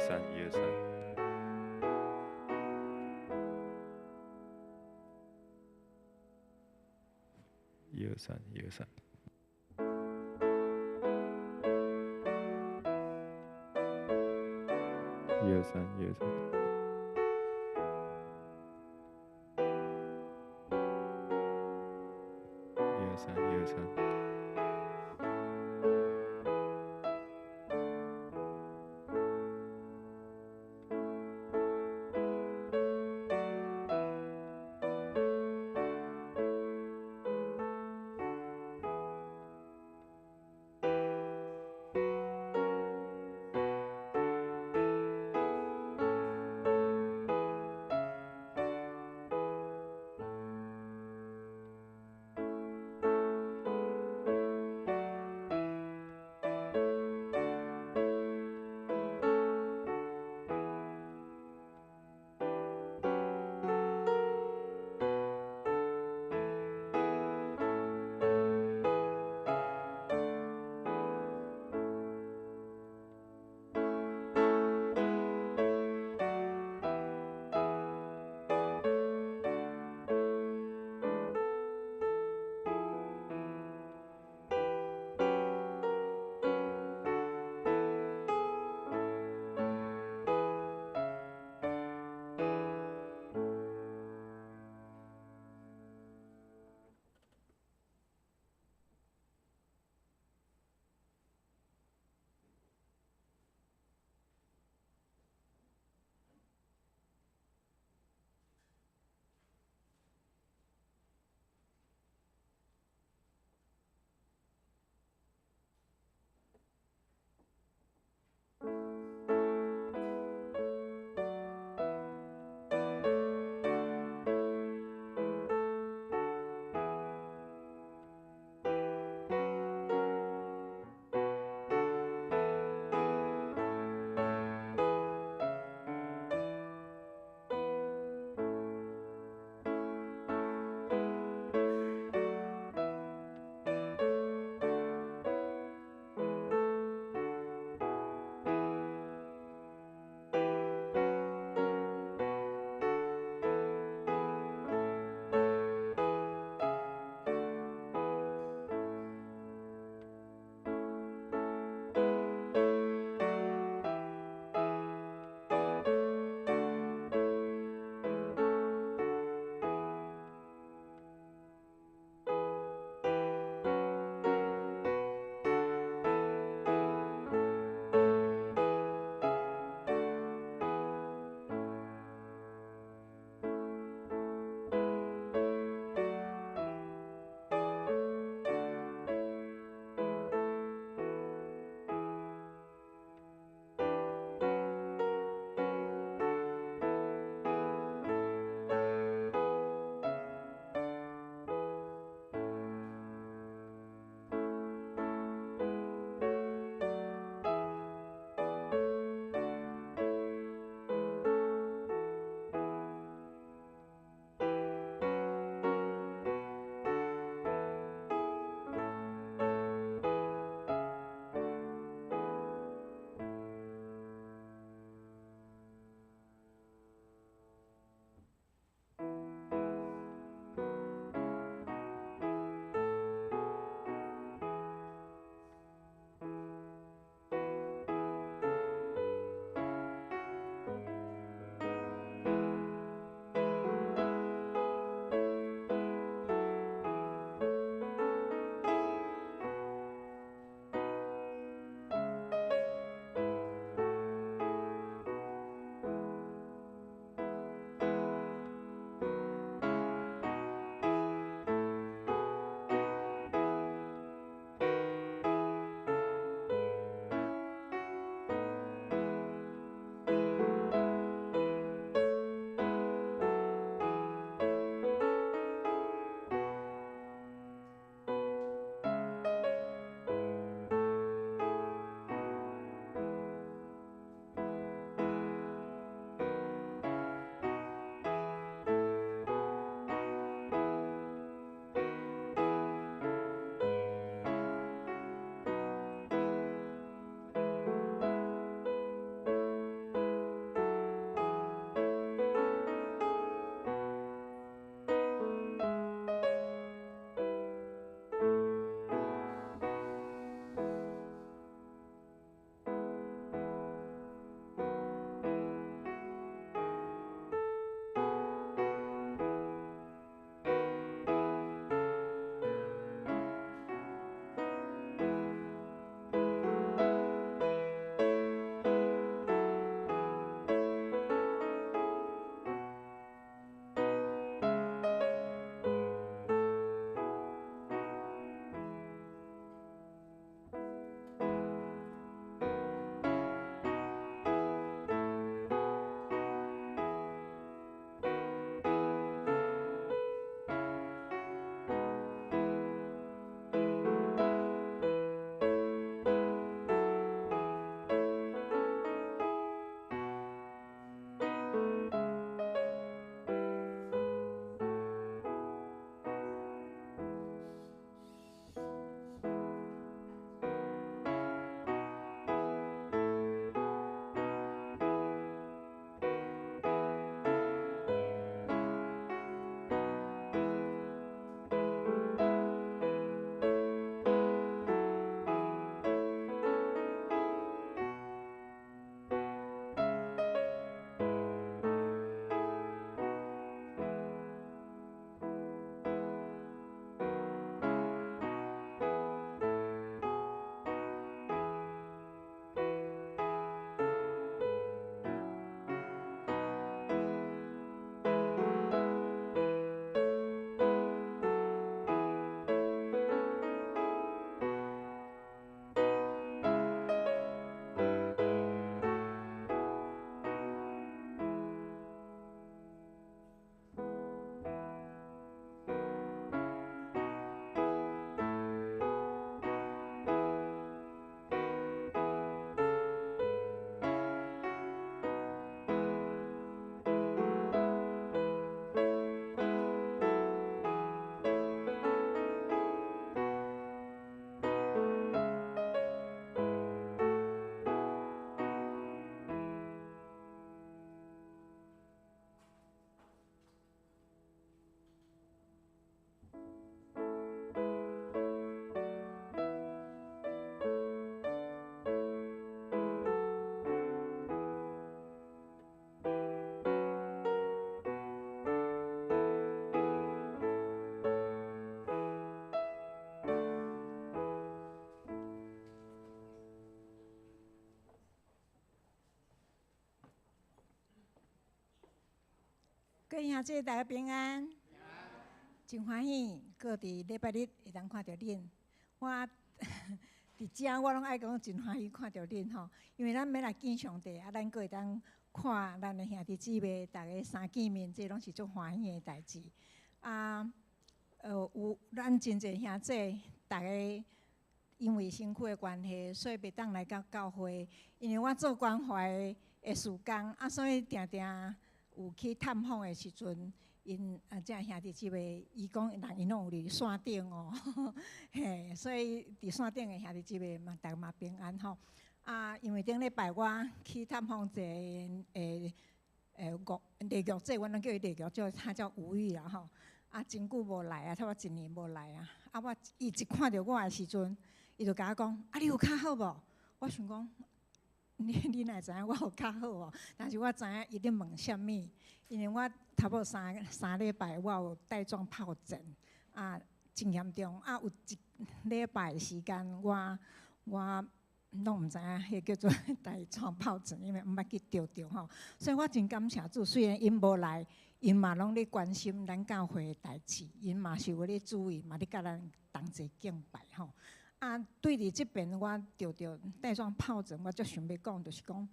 三，一二三。一二三，一二三。一二三，一二三。一二三，一二三。各位兄弟，大家平安。真歡喜，閣佇禮拜日會當看著恁。我佇遮我攏愛講真歡喜看著恁吼，因為咱欲來見上帝，啊，咱閣會當看咱的兄弟姊妹，逐家相見面，這攏是足歡喜的代誌。啊，有咱真濟兄弟，逐家因為身軀的關係，所以袂當來到教會。因為我做關懷的事工，啊，所以定定有去探訪的時陣，𪜶啊，這兄弟姊妹，伊講人𪜶攏有佇線頂哦，嘿，所以佇線頂的兄弟姊妹嘛，逐家嘛平安吼。啊，因為頂禮拜我去探訪一个吳麗玉姐，阮攏叫伊麗玉姐，她叫吳玉啦吼。啊，真久無來啊，差不多一年無來啊。啊，我伊一看著我的時陣，伊就共我講：啊，你有較好無？我想講，你哪會知影我有較好無？但是我知影伊咧問啥物，因為我差不多三禮拜我有帶狀疱疹，啊，真嚴重，啊，有一禮拜時間我攏毋知影彼叫做帶狀疱疹，因為毋捌去著著吼，所以我真感謝主，雖然𪜶無來，𪜶嘛攏咧關心咱教會的代誌，𪜶嘛是有咧注意，嘛咧佮咱同齊敬拜吼。啊，對佇這邊我著著帶狀疱疹，我足想欲講，就是講，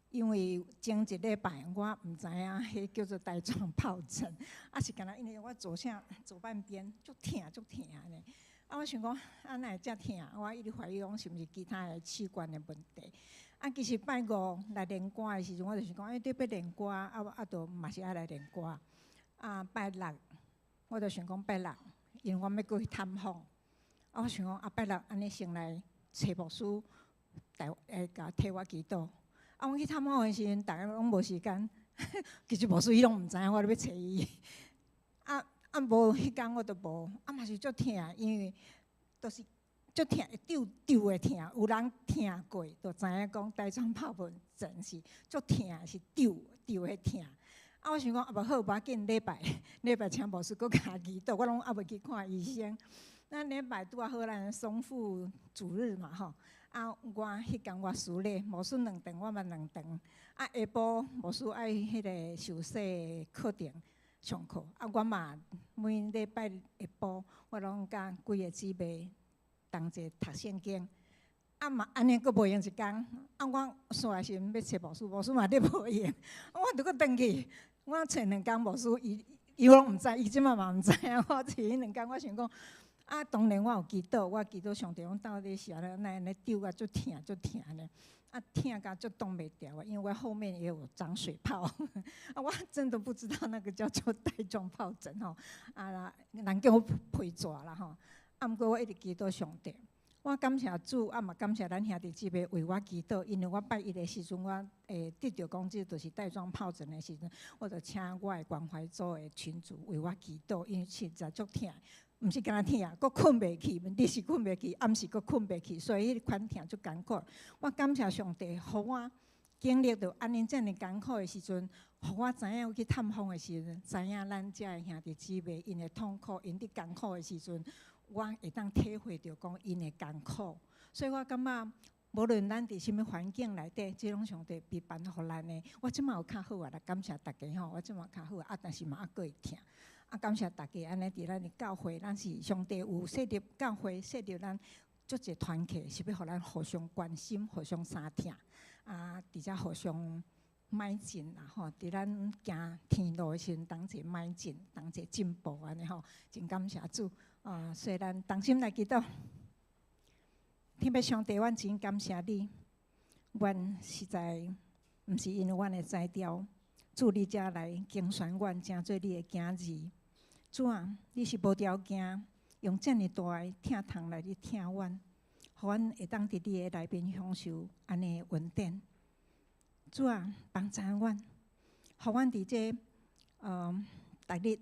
因為前一禮拜我毋知影彼叫做帶狀疱疹，啊是敢若因為我左下左半邊足疼足疼呢。啊，我想講，啊哪會遮疼？我一直懷疑講是毋是其他的器官的問題。啊，其實拜五來練歌的時陣，我就是講，欸，你欲練歌，啊啊，就嘛是愛來練歌。啊，拜六我就想講拜六，因為我欲過去探訪。啊，我想講啊，拜六按呢先來揣牧師，代會共替我祈禱。啊，我去探訪的時陣，逐家攏無時間。其實牧師伊攏毋知影我咧欲揣伊。啊啊，無彼工我都無，啊嘛是足疼，因為都是足疼，會搐搐的疼。有人疼過，就知影講帶狀疱疹是足疼，是搐搐的疼。啊，我想講啊，無好，無要緊，禮拜請牧師閣共祈禱，我攏猶未去看醫生。咱禮拜拄仔好，咱喪父主日嘛吼。啊，我彼工我司禮，牧師兩堂，我嘛兩堂。啊，下晡牧師愛彼個受洗課程上課，啊，我嘛每禮拜下晡，我攏佮幾个姊妹同齊讀聖經。啊嘛，按呢閣無閒一工，啊，我煞的時陣欲揣牧師，牧師嘛咧無閒，我就閣轉去，我揣兩工牧師，伊攏毋知，伊這擺嘛毋知影。我揣彼兩工，我想講。啊，當然我有祈禱，我祈禱上帝講到底是按怎，哪會按呢搐甲足疼足疼呢？啊，疼甲足擋袂牢啊！因為我後面也有長水泡，啊，我真的不知道那個叫做帶狀疱疹吼。啊，人叫我皮蛇啦吼。啊，毋過我一直祈禱上帝，我感謝主，啊嘛感謝咱兄弟姊妹為我祈禱，因為我拜一的時陣，我會得著講這就是帶狀疱疹的時陣，我就請我的關懷組的群組為我祈禱，因為實在足疼。毋是干焦疼，閣睏袂去，日時睏袂去，暗時閣睏袂去，所以彼款疼足艱苦。我感謝上帝，予我經歷著按呢遮爾艱苦的時陣，予我知影去探訪的時陣，知影咱遮的兄弟姊妹𪜶的痛苦，𪜶佇艱苦的時陣，我會當體會著講𪜶的艱苦。所以我感覺，無論咱佇啥物環境內底，這攏上帝備辦予咱的。我這擺有較好啊，來感謝大家吼，我這擺較好啊，但是嘛猶閣會疼。啊，感謝大家按呢佇咱的教會，咱是上帝有設立教會，設立咱足濟團契，是欲予咱互相關心、互相相疼，啊，佇遮互相邁進啦吼，佇咱行天路的時陣，同齊邁進，同齊進步按呢吼，真感謝主啊！所以咱同心來祈禱，天父上帝，阮真感謝你，阮實在毋是因為阮的才調，主你才來揀選阮，成做你的囝兒。主啊，你是無條件用遮爾大的疼痛來去疼阮，予阮會當佇你的內面享受按呢恩典。主啊，幫助阮，予阮佇這逐日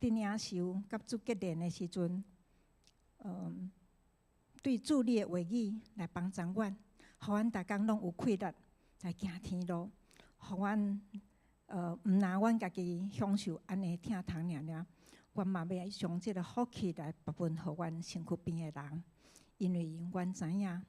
佇領受佮主結連的時陣，對主你的話語來幫助阮，予阮逐工攏有氣力來行天路，予阮毋但阮家己享受按呢疼痛爾爾。阮嘛欲將這个福氣來分予阮身軀邊的人，因為阮知影，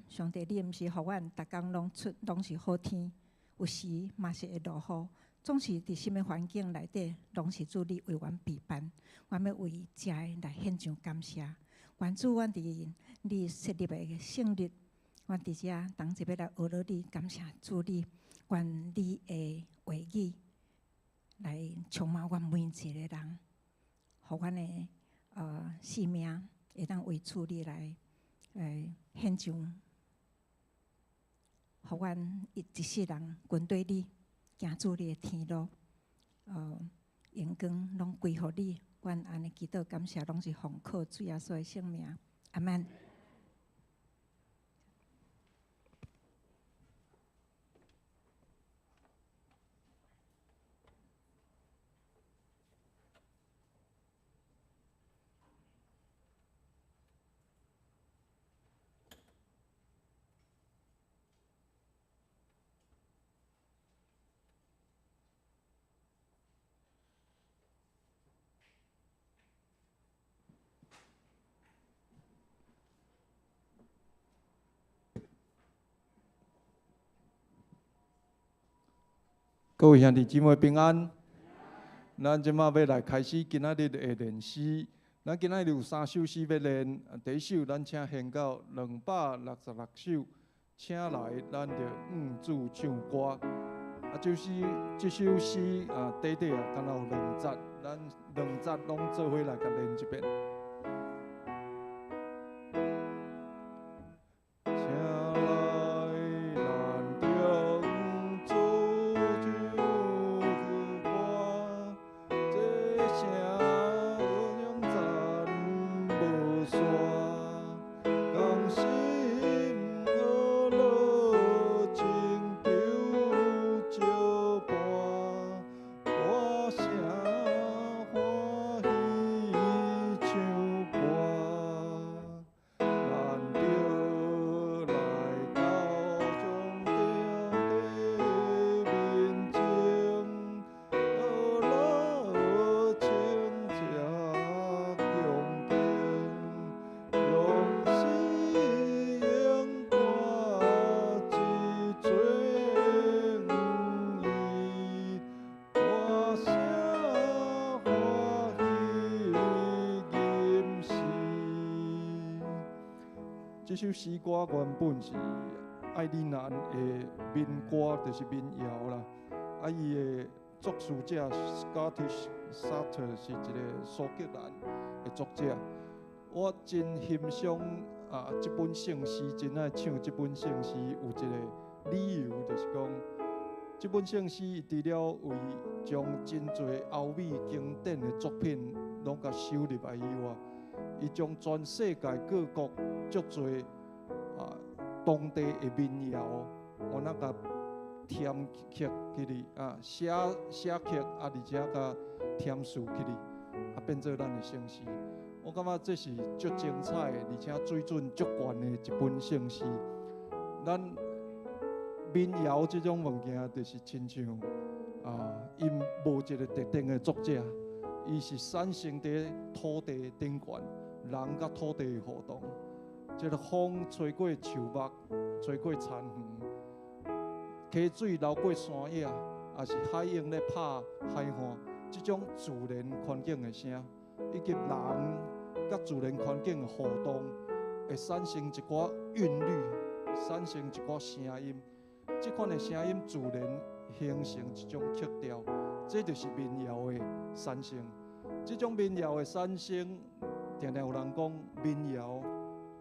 上帝你毋是予阮逐工攏出攏是好天，有時嘛是會落雨，總是佇啥物環境內底，攏是主你為阮備辦。阮欲為遮來獻上感謝。願主，阮佇你設立的聖日，阮佇遮同齊欲來學樂你，感謝主你，願你的話語來充滿阮每一个人，予阮的性命會當為主你來獻上，予阮一世人跟隨你，行主你的天路，榮光攏歸予你。阮按呢祈禱感謝，攏是奉靠主耶穌的聖名，阿們。各位兄弟姊妹平安。咱這馬欲來開始今仔日的練詩。咱今仔日有三首詩欲練。第一首，咱請獻到266首，請來咱著向主唱歌。啊，就是這首詩啊，短短啊，敢若有兩節，咱兩節攏做伙來共練一遍。這首詩歌原本是愛爾蘭的民歌，就是民謠啦。啊，伊的作詞者 Scottish Psalter 是一個蘇格蘭的作者。我真欣賞啊，這本聖詩，真愛唱這本聖詩，有一個理由，就是講，這本聖詩伊除了為將真濟歐美經典的作品攏共收入來以外，伊將全世界各國足濟啊當地的民謠，我那共填曲起來啊，寫寫曲啊，而且共填詞起來，啊變做咱的聖詩。我感覺這是足精彩的，而且水準足懸的一本聖詩。咱民謠這種物件，就是親像啊，伊無一個特定的作者，伊是產生佇土地頂懸，人佮土地的互動。這個風吹過樹木，吹過田園，溪水流過山野，也是海湧咧拍海岸，這種自然環境的聲，以及人佮自然環境的互動，會產生一寡韻律，產生一寡聲音。這款的聲音自然形成一種曲調，這就是民謠的產生。這種民謠的產生，常常有人講民謠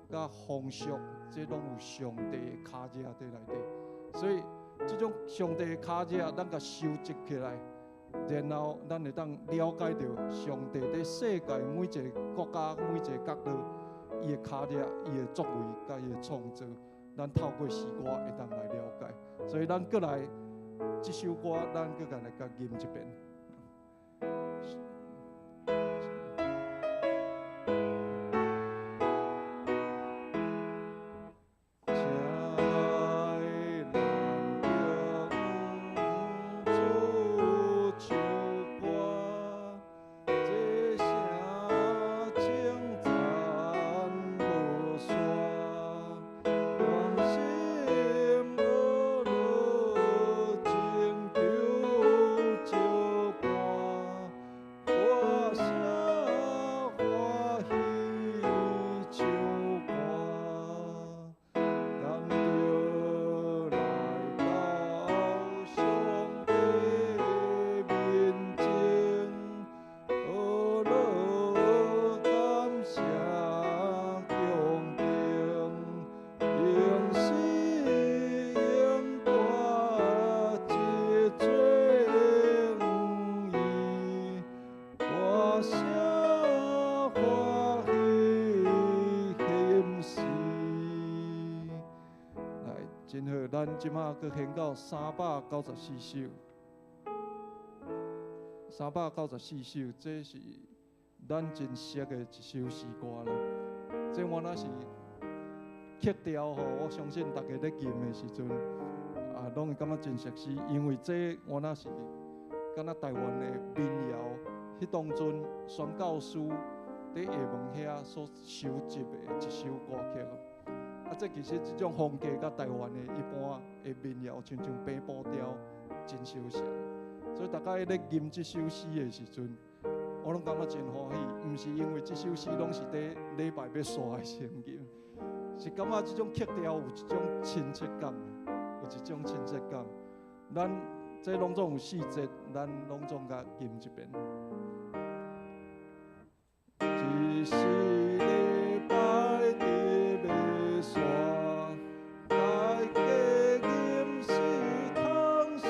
佮風俗，這攏有上帝的跤跡佇內底。所以，這種上帝的跤跡，咱共收集起來，然後咱會當了解著上帝佇世界每一個國家、每一個角落，伊的跤跡、伊的作為、佮伊的創造，咱透過詩歌會當來了解。所以，咱閣來這首歌，咱閣來共吟一遍。請真好，咱這馬閣掀到394首，394首，這是咱真熟的一首詩歌啦。這我若是曲調吼，我相信大家咧吟的時陣，啊，攏會感覺真熟悉，因為這我若是敢若台灣的民謠，彼當陣宣教師佇廈門遐所收集的一首歌曲。啊，這其實這種風格佮台灣的一般的民謠，親像平埔調，真相像。所以大家咧吟這首詩的時陣，我攏感覺真歡喜。毋是因為這首詩攏是佇禮拜欲煞的時陣吟，是感覺這種曲調有一種親切感，有一種親切感。咱這攏總有四節，咱攏總共吟一遍。一時禮拜佇欲煞，大家吟詩通詩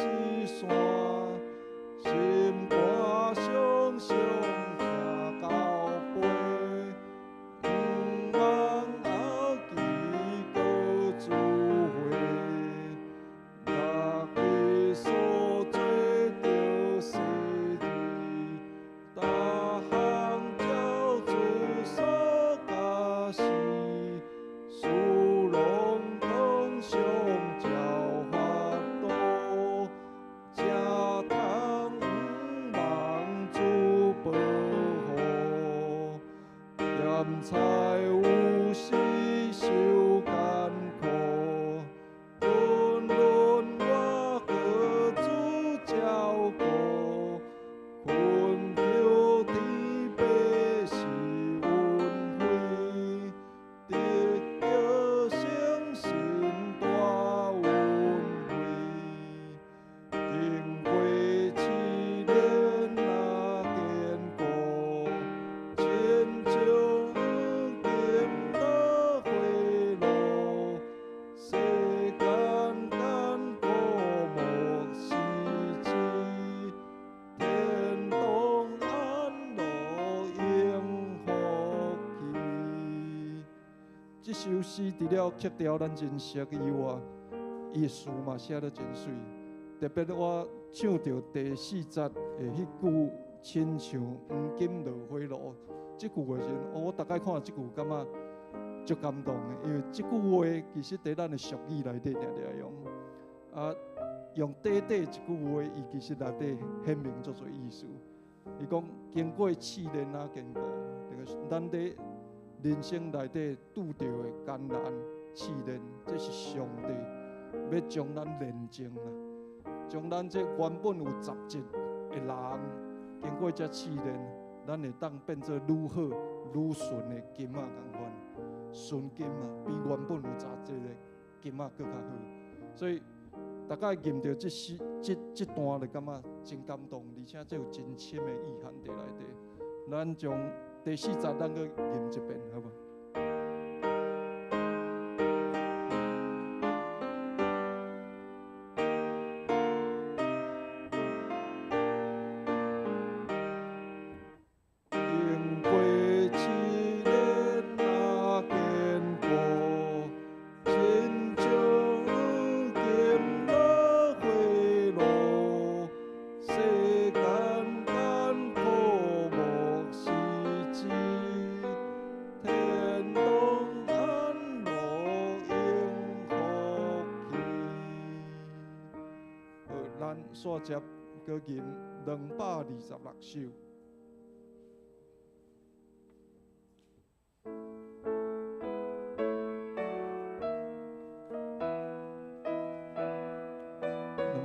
山，心肝傷傷聽到背，毋茫後期閣聚會，六日所做著事字，逐項照主所教示，事攏通常照法度，才通毋茫主保護。鹹菜有時受艱苦，無論我閣主照顧，懇求天父賜恩惠，得著聖神大恩惠。經過試煉若堅固，親像黃金落火爐，世間艱苦莫失志，天堂安樂永福氣。這首詩除了曲調咱真熟以外，伊詞嘛寫得真媠。特別我唱著第四節的彼句，親像黃金落火爐，這句話時陣，我逐擺看這句感覺足感動的，因為這句話其實佇咱的俗語內底定定用。啊，用短短一句話，伊其實內底顯明足濟意思。伊講經過試煉啊堅固，這個咱佇人生內底拄著的艱難試煉，這是上帝欲將咱煉淨啦，將咱這原本有雜質的人，經過這試煉，咱會當變做愈好、愈純的金仔仝款，純金啊，比原本有雜質的金仔閣較好。所以，逐擺吟著這詩、這這段，就感覺真感動，而且這有真深的意涵佇內底。咱將第四節，咱閣吟一遍，好無？經過試煉若堅固，親像黃金落火爐，世間艱苦莫失志，天堂安樂永福氣。好，咱煞接閣吟226首。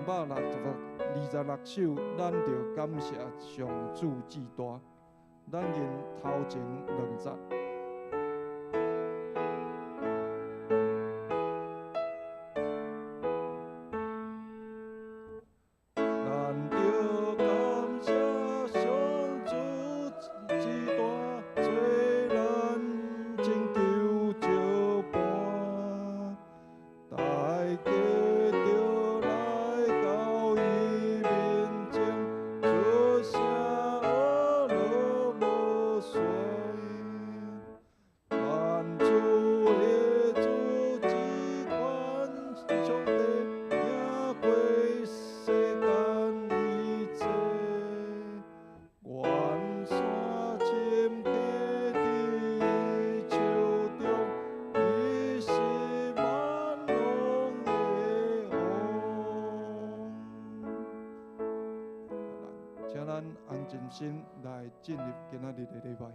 226首，咱著感謝上主至大。咱吟頭前兩節。咱著感謝上主至大，做咱拯救石伴，大家著來到伊面前，出聲呵咾無衰。咱安靜心來進入今仔日的禮拜。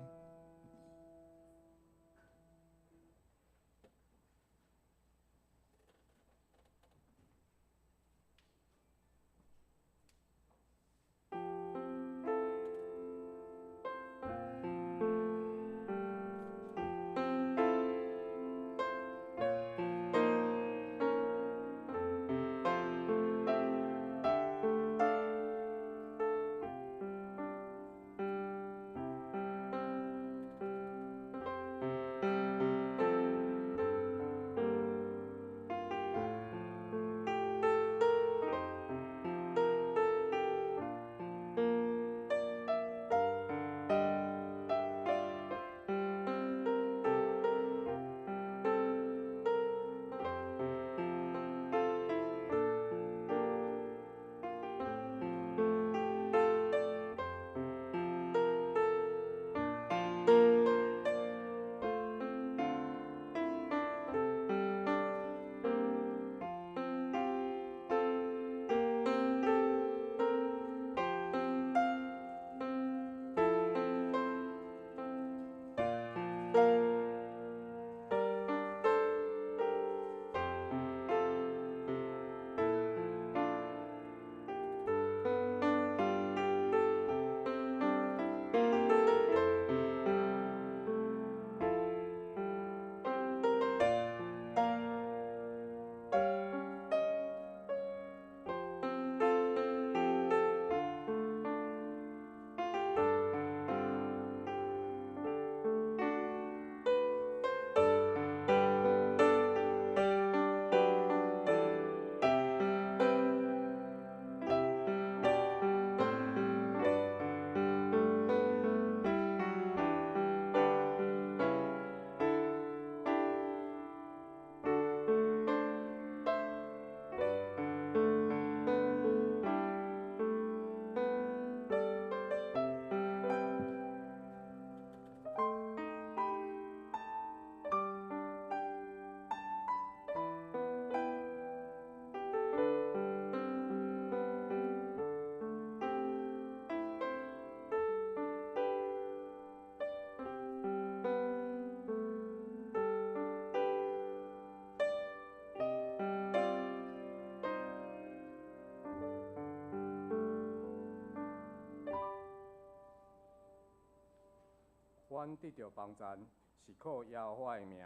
阮得著幫贊，是靠耶和華的名，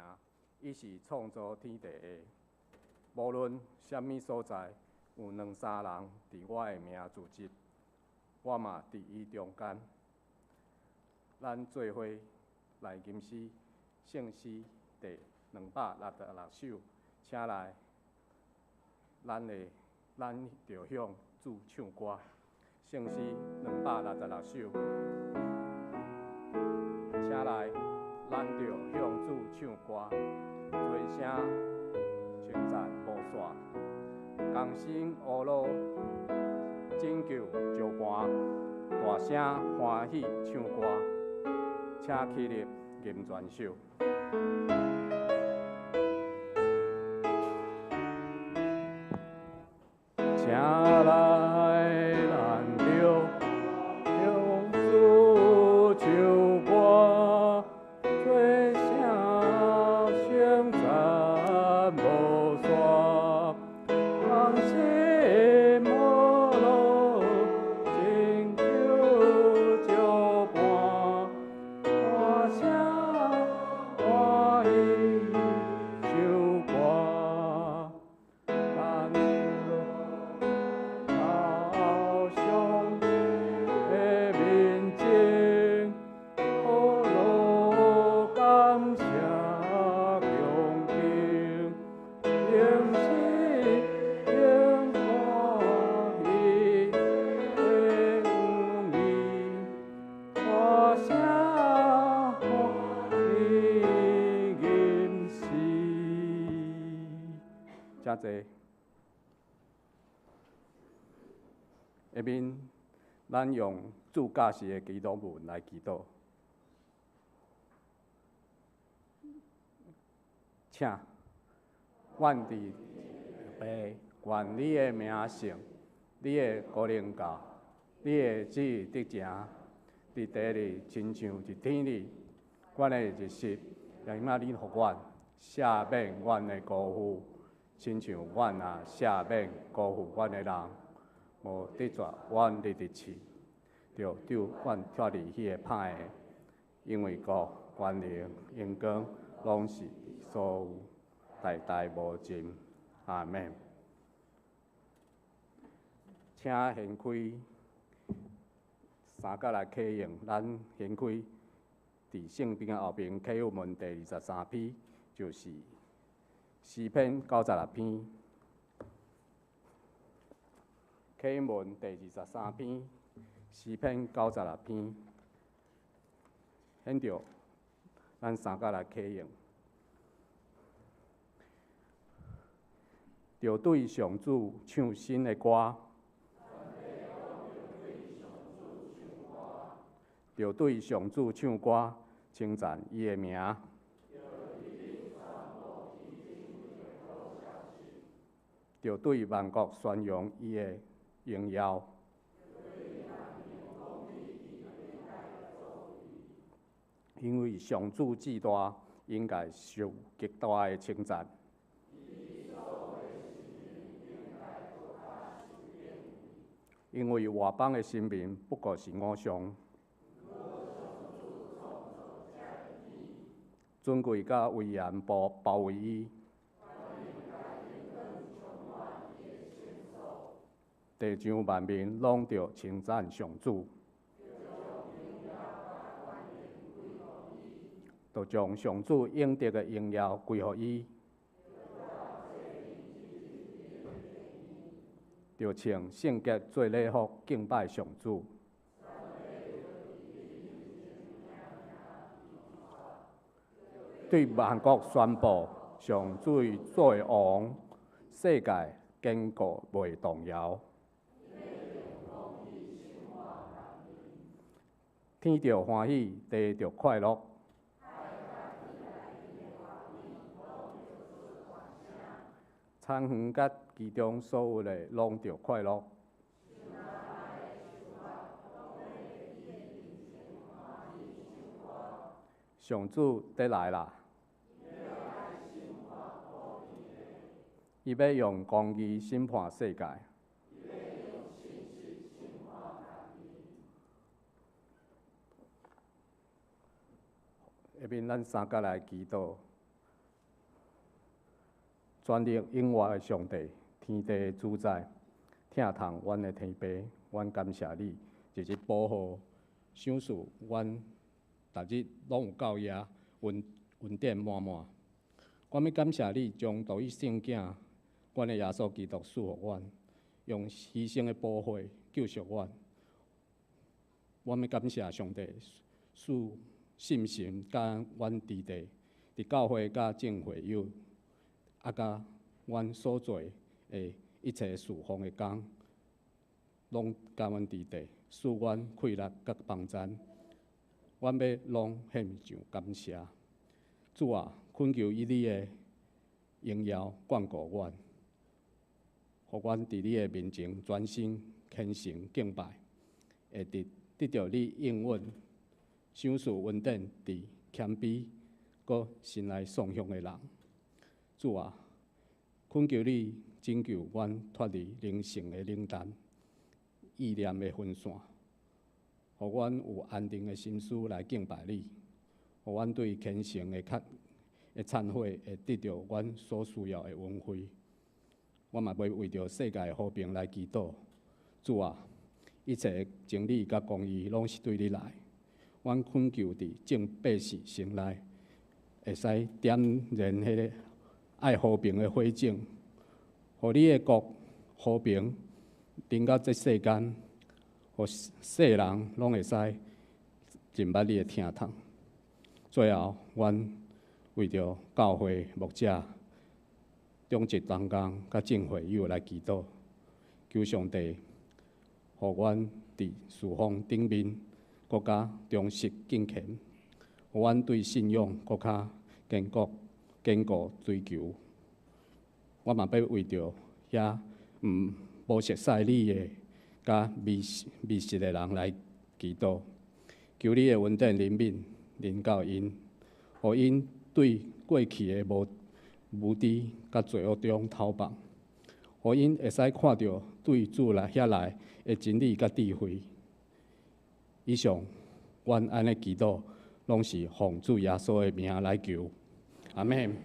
伊是創造天地的。無論啥物所在，有兩三人佇我的名聚集，我嘛佇伊中間。咱做伙來吟詩，聖詩第266首，請來，咱著向主唱歌。聖詩266首。請來，咱著向主唱歌，齊聲稱讚無煞，同心呵咾拯救石磐，大聲歡喜唱歌，請起立吟全首。請來，咱著向主唱歌，齊聲稱讚無煞，同心呵咾拯救石磐，大聲歡喜唱歌，咱到上帝的面前，呵咾感謝恭敬，榮死榮歡喜的恩義，大聲歡喜吟詩。請坐。下面，咱用主教示的祈禱文來祈禱。請，阮佇父，願你的名聖，你的國臨到，你的旨意得成，伫地里亲像伫天里。阮的日食，也今仔日予阮，赦免阮的辜负，亲像阮也赦免辜负阮的人，无得绝阮入伫试，著救阮脫離彼个歹的，因為國、權能、榮光，攏是你所有，代代無盡。阿們。請掀開三角來啟用，咱掀開佇聖經的後面啟文第23篇，就是詩篇96篇。啟文第23篇，詩篇96篇，現著咱三角來啟用，著對上主唱新的歌。著對上主唱歌，稱讚伊的名。著對萬國宣揚伊的榮耀。因為上主至大，應該受極大的稱讚。因為外邦的神明不過是偶像。尊貴佮威嚴包包圍伊，地上萬民攏著稱讚上主，著將上主應得的榮耀歸予伊，著穿聖潔做禮服敬拜上主。對萬國宣布，上主做王，世界堅固袂動搖。天著歡喜，地著快樂。田園佮其中所有的攏著快樂。上主得來啦！伊欲用公義審判世界。下面咱三角來祈禱，全能永活的上帝，天地的主宰，疼痛阮的天父，阮感謝你，日日保護、賞賜阮，逐日攏有夠額，恩恩典滿滿。阮欲感謝你，將獨一聖子，阮的耶穌基督賜予阮，用犧牲的寶血救贖阮。阮欲感謝上帝賜信心佮阮佇地，佇教會佮眾會友，啊，佮阮所做的一切事奉的工，攏佮阮佇地，賜阮氣力佮幫贊。阮欲攏獻上感謝。主啊，懇求以你的榮耀眷顧阮，予阮佇你的面前專心虔誠敬拜，會得得著你應允，賞賜恩典佇謙卑閣心內喪向的人。主啊，懇求你拯救阮脫離靈性的冷淡、意念的分散，予阮有安定的心思來敬拜你，予阮對虔誠的較的懺悔會得著阮所需要的恩惠。我嘛欲為著世界和平來祈禱。主啊，一切的真理佮公義攏是對你來。阮懇求佇眾百姓心內，會使點燃彼个愛和平的火種，予你的國和平臨到這世間，予世人攏會使認捌你的疼痛。最後，阮為著教會牧者、長執同工佮眾會友來祈禱，求上帝予阮佇事奉頂面閣較忠實敬虔，予阮對信仰閣較堅固、堅固追求。我嘛欲為著遐毋無熟悉你的佮迷失的人來祈禱。求你的恩典憐憫臨到𪜶，予𪜶對過去的無知佮罪惡中逃放，予𪜶會使看著對主來遐來的真理佮智慧。以上，阮按呢祈禱，攏是奉主耶穌的名來求。阿們。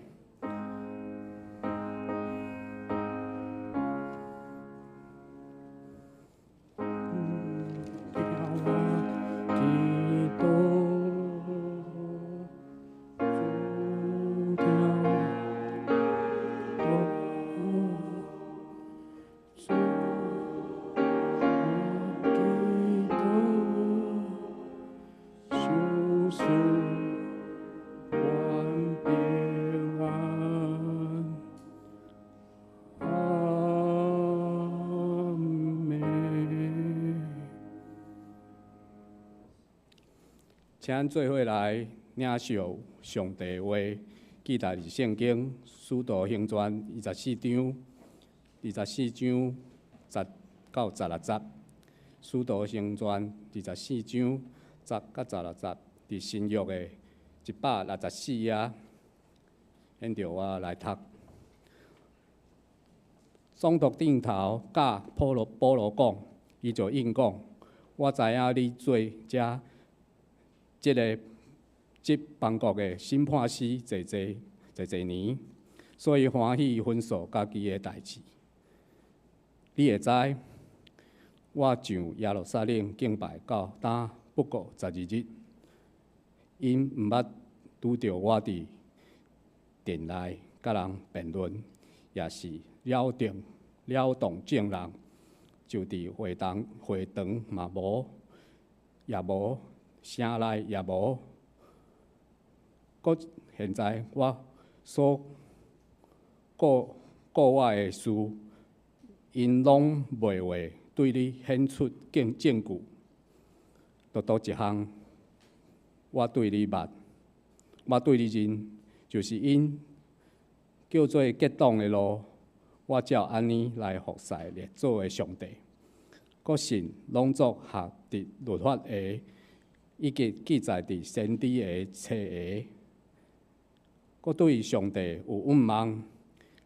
請咱做伙來領受上帝話，記載佇聖經《使徒行傳》24章，24章10到16節，《使徒行傳》24章10到16節，佇新約的164頁。現著我來讀。總督轉頭佮保羅講，伊就應講：我知影你做遮這个這邦國的審判司濟濟濟濟年，所以歡喜吩咐家己的代誌。你會知，我上耶路撒冷敬拜到今不過12日，𪜶毋捌拄著我佇殿內佮人辯論，抑是擾動眾人，就佇會堂嘛無，也無，城內也無。閣現在我所告我的事，𪜶攏袂話對你顯出證據。獨獨一項，我對你捌，我對你認，就是𪜶叫做結黨的路，我照按呢來服侍列祖的上帝。閣信攏總合佇律法下，以及記載佇先知的冊下。閣對上帝有仰望，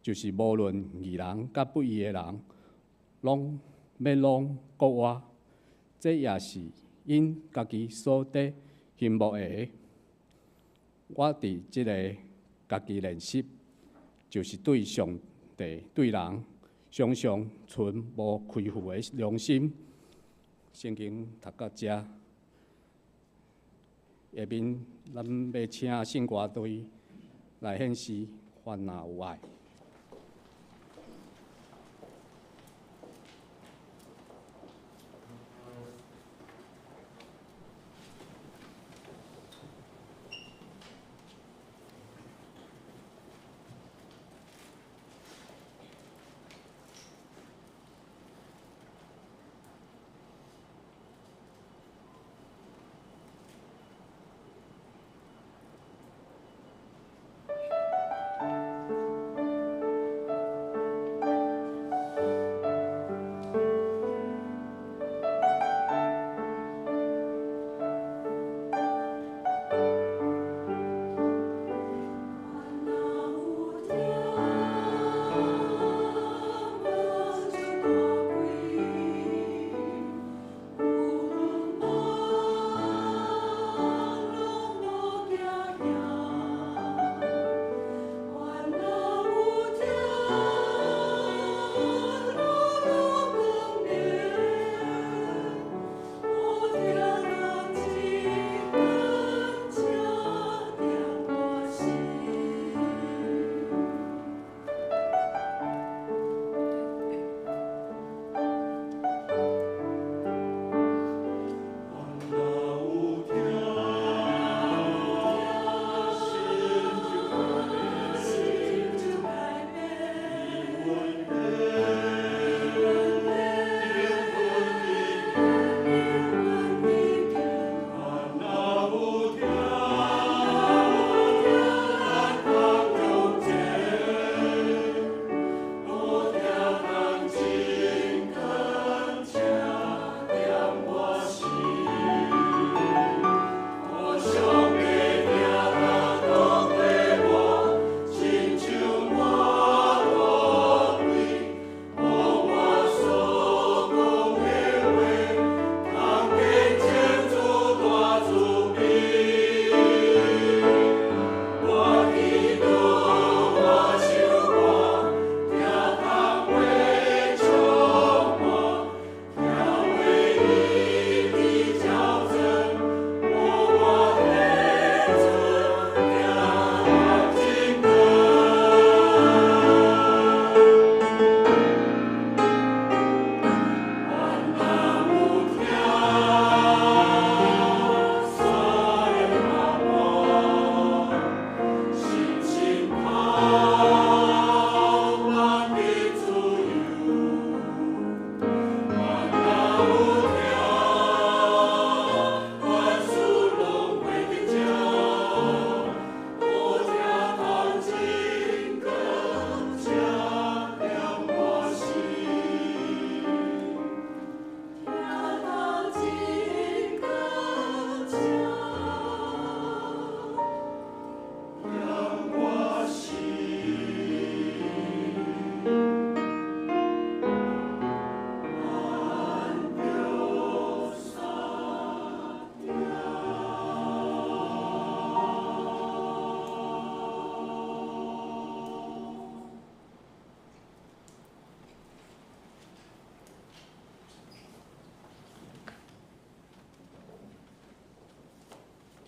就是無論義人佮不義的人，攏欲攏復活。這也是𪜶家己所得欣慕的。我佇這个家己練習，就是對上帝、對人，常常存無虧負的良心。聖經讀到遮，下面咱欲請聖歌隊來獻詩，凡若有愛。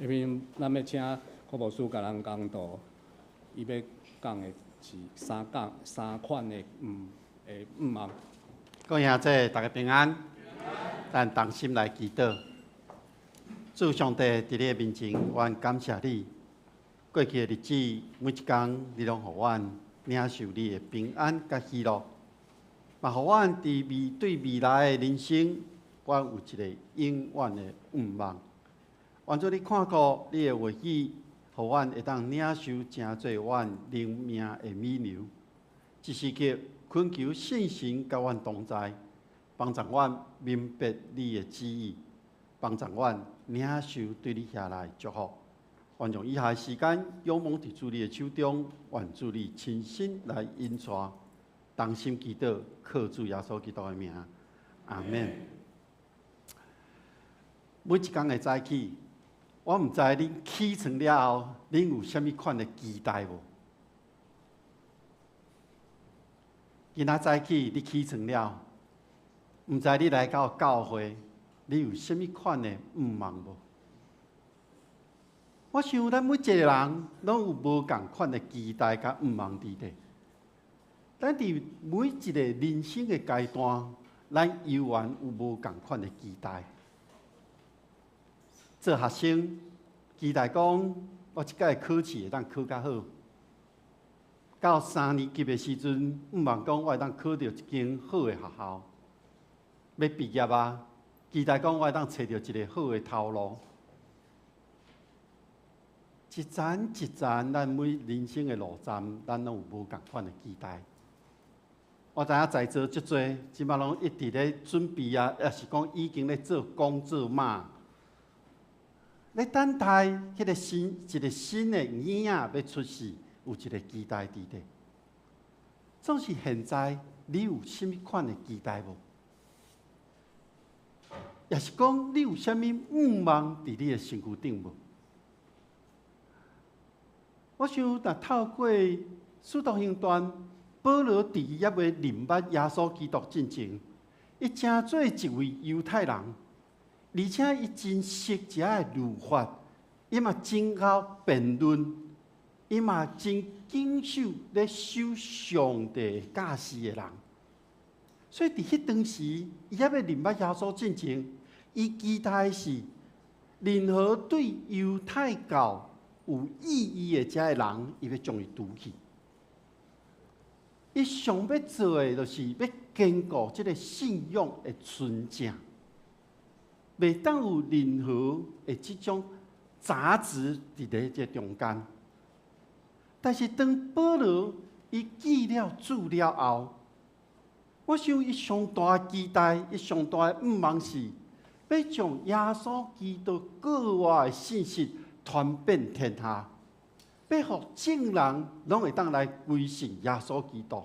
下面咱欲請柯牧師共咱講道，伊欲講的是三講三款的毋的毋望。各位兄弟，大家平安。咱同心來祈禱。主上帝佇你的面前，阮感謝你。過去的日子，每一工你攏予阮領受你的平安佮喜樂，嘛予阮佇未對未來的人生，阮有一個永遠的盼望。願主你看顧你的話語，予阮會當領受，成做阮靈命的美糧。這時刻懇求聖神佮阮同在，幫助阮明白你的旨意，幫助阮領受對你遐來的祝福。願將以下的時間仰望佇主你的手中，願主你親身來引帶，同心祈禱，靠主耶穌基督的名，阿們。每一工的早起，我毋知恁起床了後，恁有啥物款的期待無？今仔早起你起床了，毋知你來到教會，你有啥物款的願望無？我想咱每一個人攏有無仝款的期待佮願望佇內。咱佇每一個人生的階段，咱猶原有無仝款的期待。做學生，期待講我這屆考試會當考較好。到三年級的時陣，向望講我會當考著一間好的學校。欲畢業啊，期待講我會當揣著一个好的頭路。一層一層，咱每人生的路站，咱攏有無仝款的期待。我知影在座足濟，這擺攏一直咧準備啊，抑是講已經咧做工做馬，咧等待彼个新一个新的嬰仔欲出世，有一个期待佇咧。總是現在，你有啥物款的期待無？抑是講你有啥物願望佇你的身軀頂無？我想，若透過使徒行傳，保羅佇伊猶未認捌耶穌基督進前，伊成做一位猶太人，而且伊真熟這的律法，伊嘛真𠢕辯論，伊嘛真謹守咧守上帝教示的人。所以佇彼當時，伊猶未認捌耶穌進前，伊期待是任何對猶太教有異議的這个人，伊欲將伊除去。伊上欲做的，就是欲堅固這个信仰的純正，袂當有任何的這種雜質佇咧這中間。但是當保羅伊見了主了後，我想伊上大的期待，伊上大的向望是，欲將耶穌基督復活的信息傳遍天下，欲予眾人攏會當來歸信耶穌基督。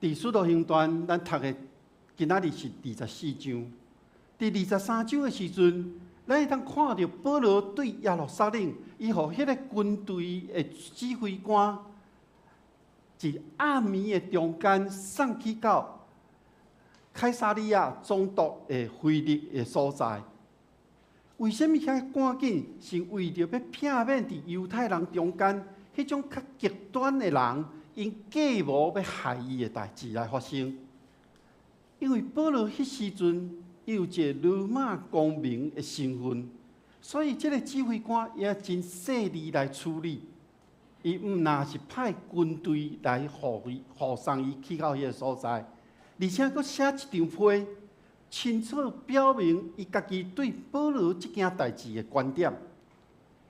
佇使徒行傳，咱讀的今仔日是24章。佇23章的時陣，咱會當看著保羅對耶路撒冷，伊予彼个軍隊的指揮官，佇暗暝的中間送去到凱撒利亞總督的腓力的所在。為啥物遐趕緊？是為著欲避免佇猶太人中間彼種較極端的人，𪜶計謀欲害伊的代誌來發生。因為保羅彼時陣，伊有一个羅馬公民的身份，所以這个指揮官也真細膩來處理。伊毋若是派軍隊來護伊、護送伊去到彼个所在，而且閣寫一張批，清楚表明伊家己對保羅這件代誌的觀點。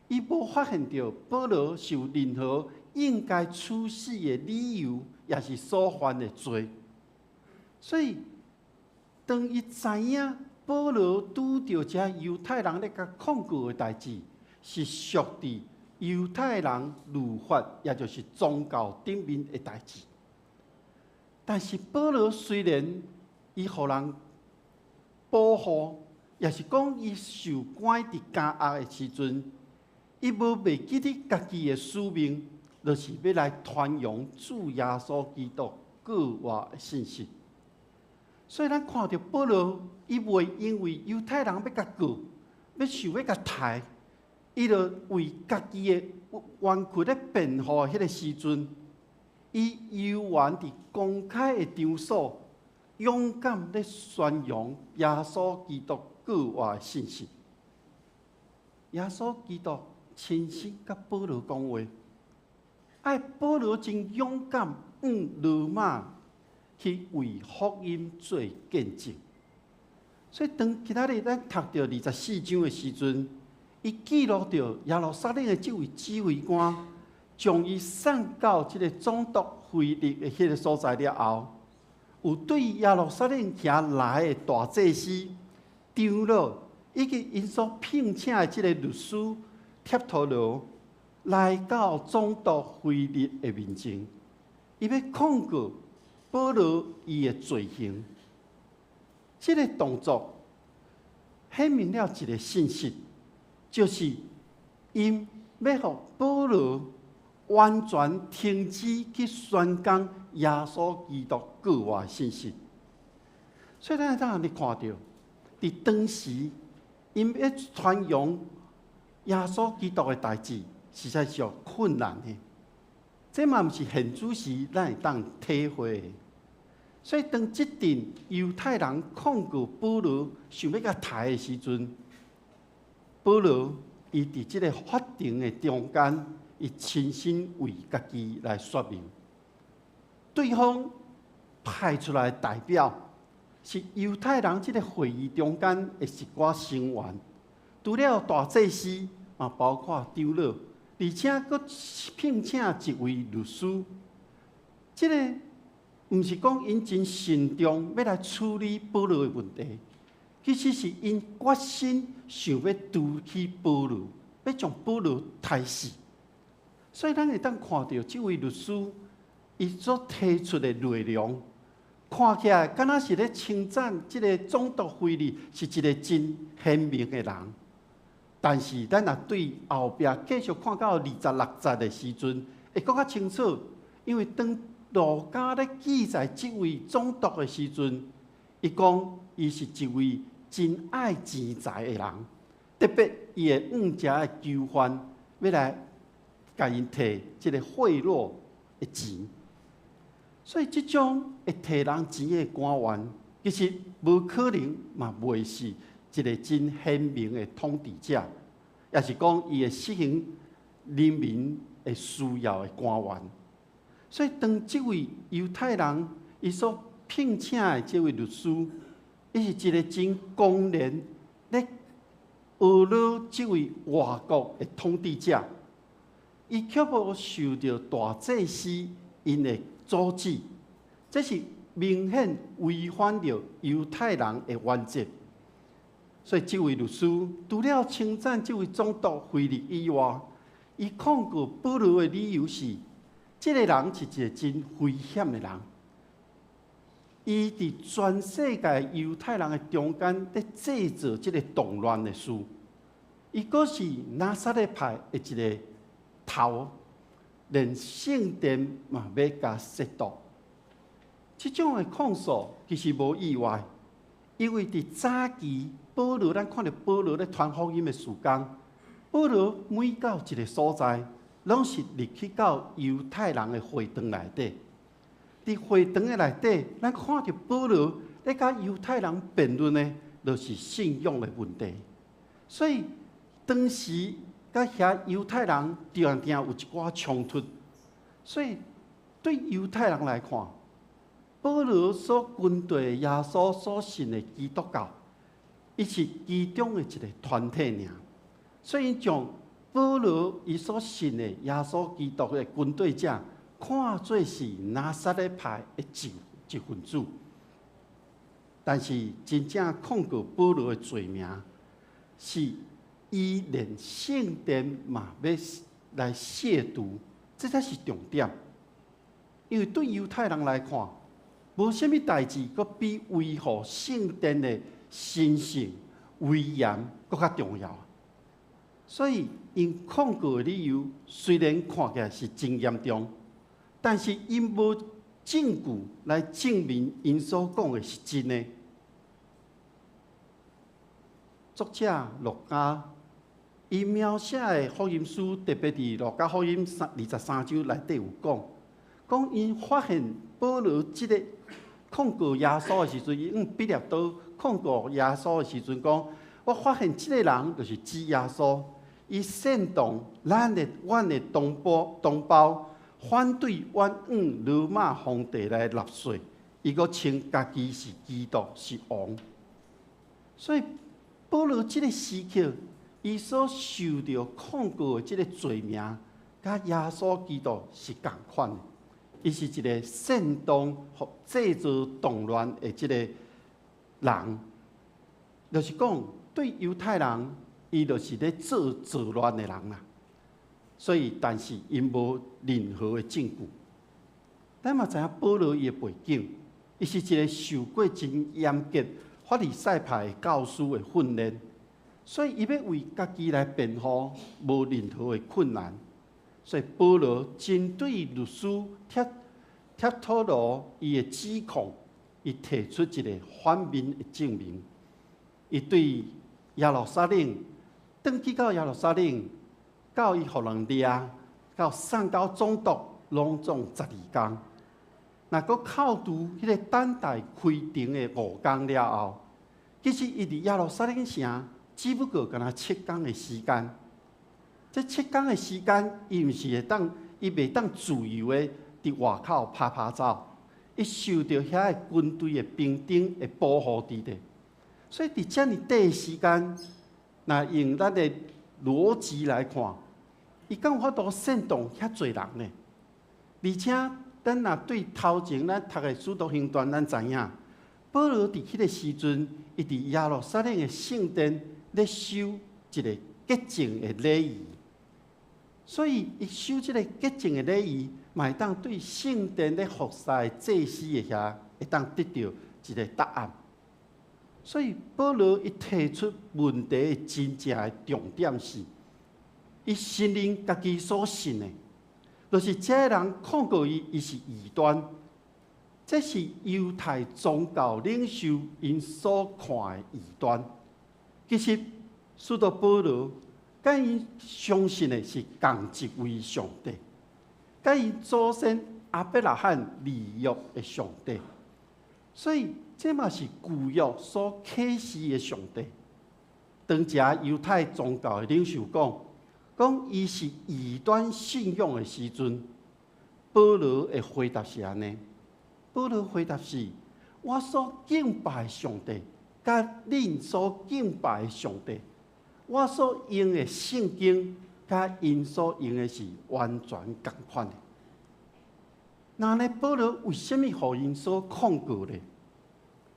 伊無發現著保羅是有任何應該處死的理由，抑是所犯的罪。所以，當伊知影保羅拄著這猶太人咧共控告的代誌，是屬佇猶太人律法，也就是宗教頂面的代誌。但是保羅雖然伊予人保護，抑是講伊受關佇監獄的時陣，伊無袂記得家己的使命，就是欲來傳揚主耶穌基督復活的信息。所以咱看著保羅，伊袂因為猶太人欲共告，欲想欲共刣，伊就為家己的冤屈咧辯護彼个時陣，伊猶原佇公開的場所，勇敢咧宣揚耶穌基督復活的信息。耶穌基督親身佮保羅講話，愛保羅真勇敢，往羅馬去為福音做見證。所以當今仔日咱讀著二十四章的時陣，伊記錄著耶路撒冷的這位指揮官，將伊送到這个總督腓力的彼个所在了後，有對耶路撒冷遐來的大祭司、長老以及𪜶所聘請的這个律師帖土羅來到總督腓力的面前，伊欲控告保羅伊的罪行。這个動作顯明了一个信息，就是𪜶欲予保羅完全停止去宣講耶穌基督復活的信息。所以咱會當按呢看著，佇當時𪜶欲傳揚耶穌基督的代誌，實在是有困難的。這嘛毋是現主時咱會當體會的。所以當這陣猶太人控告保羅，想欲共刣的時陣，保羅伊佇這个法庭的中間，伊親身為家己來說明。對方派出來的代表是猶太人這个會議中間的一寡成員，除了大祭司，嘛包括長老，而且閣聘請一位律師。這个毋是講𪜶真慎重欲來處理保羅的問題，其實是𪜶決心想欲除去保羅，欲將保羅刣死。所以咱會當看著這位律師，伊所提出的內容，看起來敢若是咧稱讚這个總督腓力是一个真賢明的人。但是咱若對後壁繼續看到二十六節的時陣，會閣較清楚，因為當路加咧記載這位總督的時陣，伊講伊是一位真愛錢財的人，特別伊會向遮的囚犯欲來共𪜶提這个賄賂的錢。所以這種會提人錢的官員，其實無可能嘛，袂是一个真賢明的統治者，抑是講伊會實行人民的需要的官員。所以當這位猶太人伊所聘請的這位律師，伊是一个真公然咧呵咾這位外國的統治者，伊卻無受著大祭司𪜶的阻止，這是明顯違反著猶太人的原則。所以這位律師除了稱讚這位總督腓力以外，伊控告保羅的理由是：這个人是一个真危險的人。伊佇全世界猶太人的中間咧製造這个動亂的事。伊閣是拿撒勒派的一个頭，連聖殿嘛欲共褻瀆。這種的控訴其實無意外，因為佇早期保羅，咱看著保羅咧傳福音的時間，保羅每到一个所在，攏是入去到猶太人的會堂內底。佇會堂的內底，咱看著保羅咧佮猶太人辯論的，就是信仰的問題。所以當時佮遐猶太人定定有一寡衝突。所以對猶太人來看，保羅所跟隨耶穌所信的基督教，伊是其中的一个團體爾。所以將保羅伊所信的耶穌基督的跟隨者，看做是拿撒勒派的一份子。但是真正控告保羅的罪名，是伊連聖殿嘛欲來褻瀆，這才是重點。因為對猶太人來看，無啥物代誌，閣比維護聖殿的神聖威嚴閣較重要。所以，𪜶控告的理由雖然看起來是真嚴重，但是𪜶無證據來證明𪜶所講的是真的。作者路加，伊描寫的福音書，特別佇路加福音23章內底有講，講𪜶發現保羅這个控告耶穌的時陣，伊用彼拉多控告耶穌的時陣，講我發現這个人就是指耶穌，伊煽動咱的阮的同胞同胞反對阮向羅馬皇帝來納稅，伊閣稱家己是基督，是王。所以保羅這个時刻，伊所受著控告的這个罪名，佮耶穌基督是仝款的。伊是一个煽動予製造動亂的這个人，就是講對猶太人，伊就是咧做造亂的人啦。所以，但是𪜶無任何的證據。咱嘛知影保羅伊的背景，伊是一个受過真嚴格法利賽派的教師的訓練，所以伊欲為家己來辯護，無任何的困難。所以保羅針對律師帖土羅伊的指控，伊提出一個反面的證明。伊對耶路撒冷，轉去到耶路撒冷，到伊予人掠，到送到總督，攏總12工。若閣扣除彼个等待開庭的5工了後，其實伊佇耶路撒冷城，只不過敢若七工的時間。這七工的時間，伊毋是會當，伊袂當自由的佇外口趴趴走，伊受著遐个軍隊的兵丁的保護佇咧。所以佇遮爾短的時間，若用咱的邏輯來看，伊敢有法度煽動遐濟人呢？而且，咱若對頭前咱讀的《使徒行傳》，咱知影，保羅佇彼个時陣，伊佇耶路撒冷的聖殿咧守一個潔淨的禮儀，所以伊守這個潔淨的禮儀，嘛會當對聖殿咧服侍祭司的遐，會當得著一個答案。所以保羅伊提出問題的真正的重點是，伊承認家己所信的，就是這个人控告伊，伊是異端，這是猶太宗教領袖𪜶所看的異端。其實，使徒保羅佮𪜶相信的是仝一位上帝，佮𪜶祖先亞伯拉罕立約的上帝，所以這嘛是舊約所啟示的上帝。當這猶太宗教的領袖講，講伊是異端信仰的時陣，保羅的回答是按呢。保羅回答是：我所敬拜的上帝，佮恁所敬拜的上帝，我所用的聖經，佮𪜶所用的是完全仝款的。那呢，保羅為啥物予𪜶所控告呢？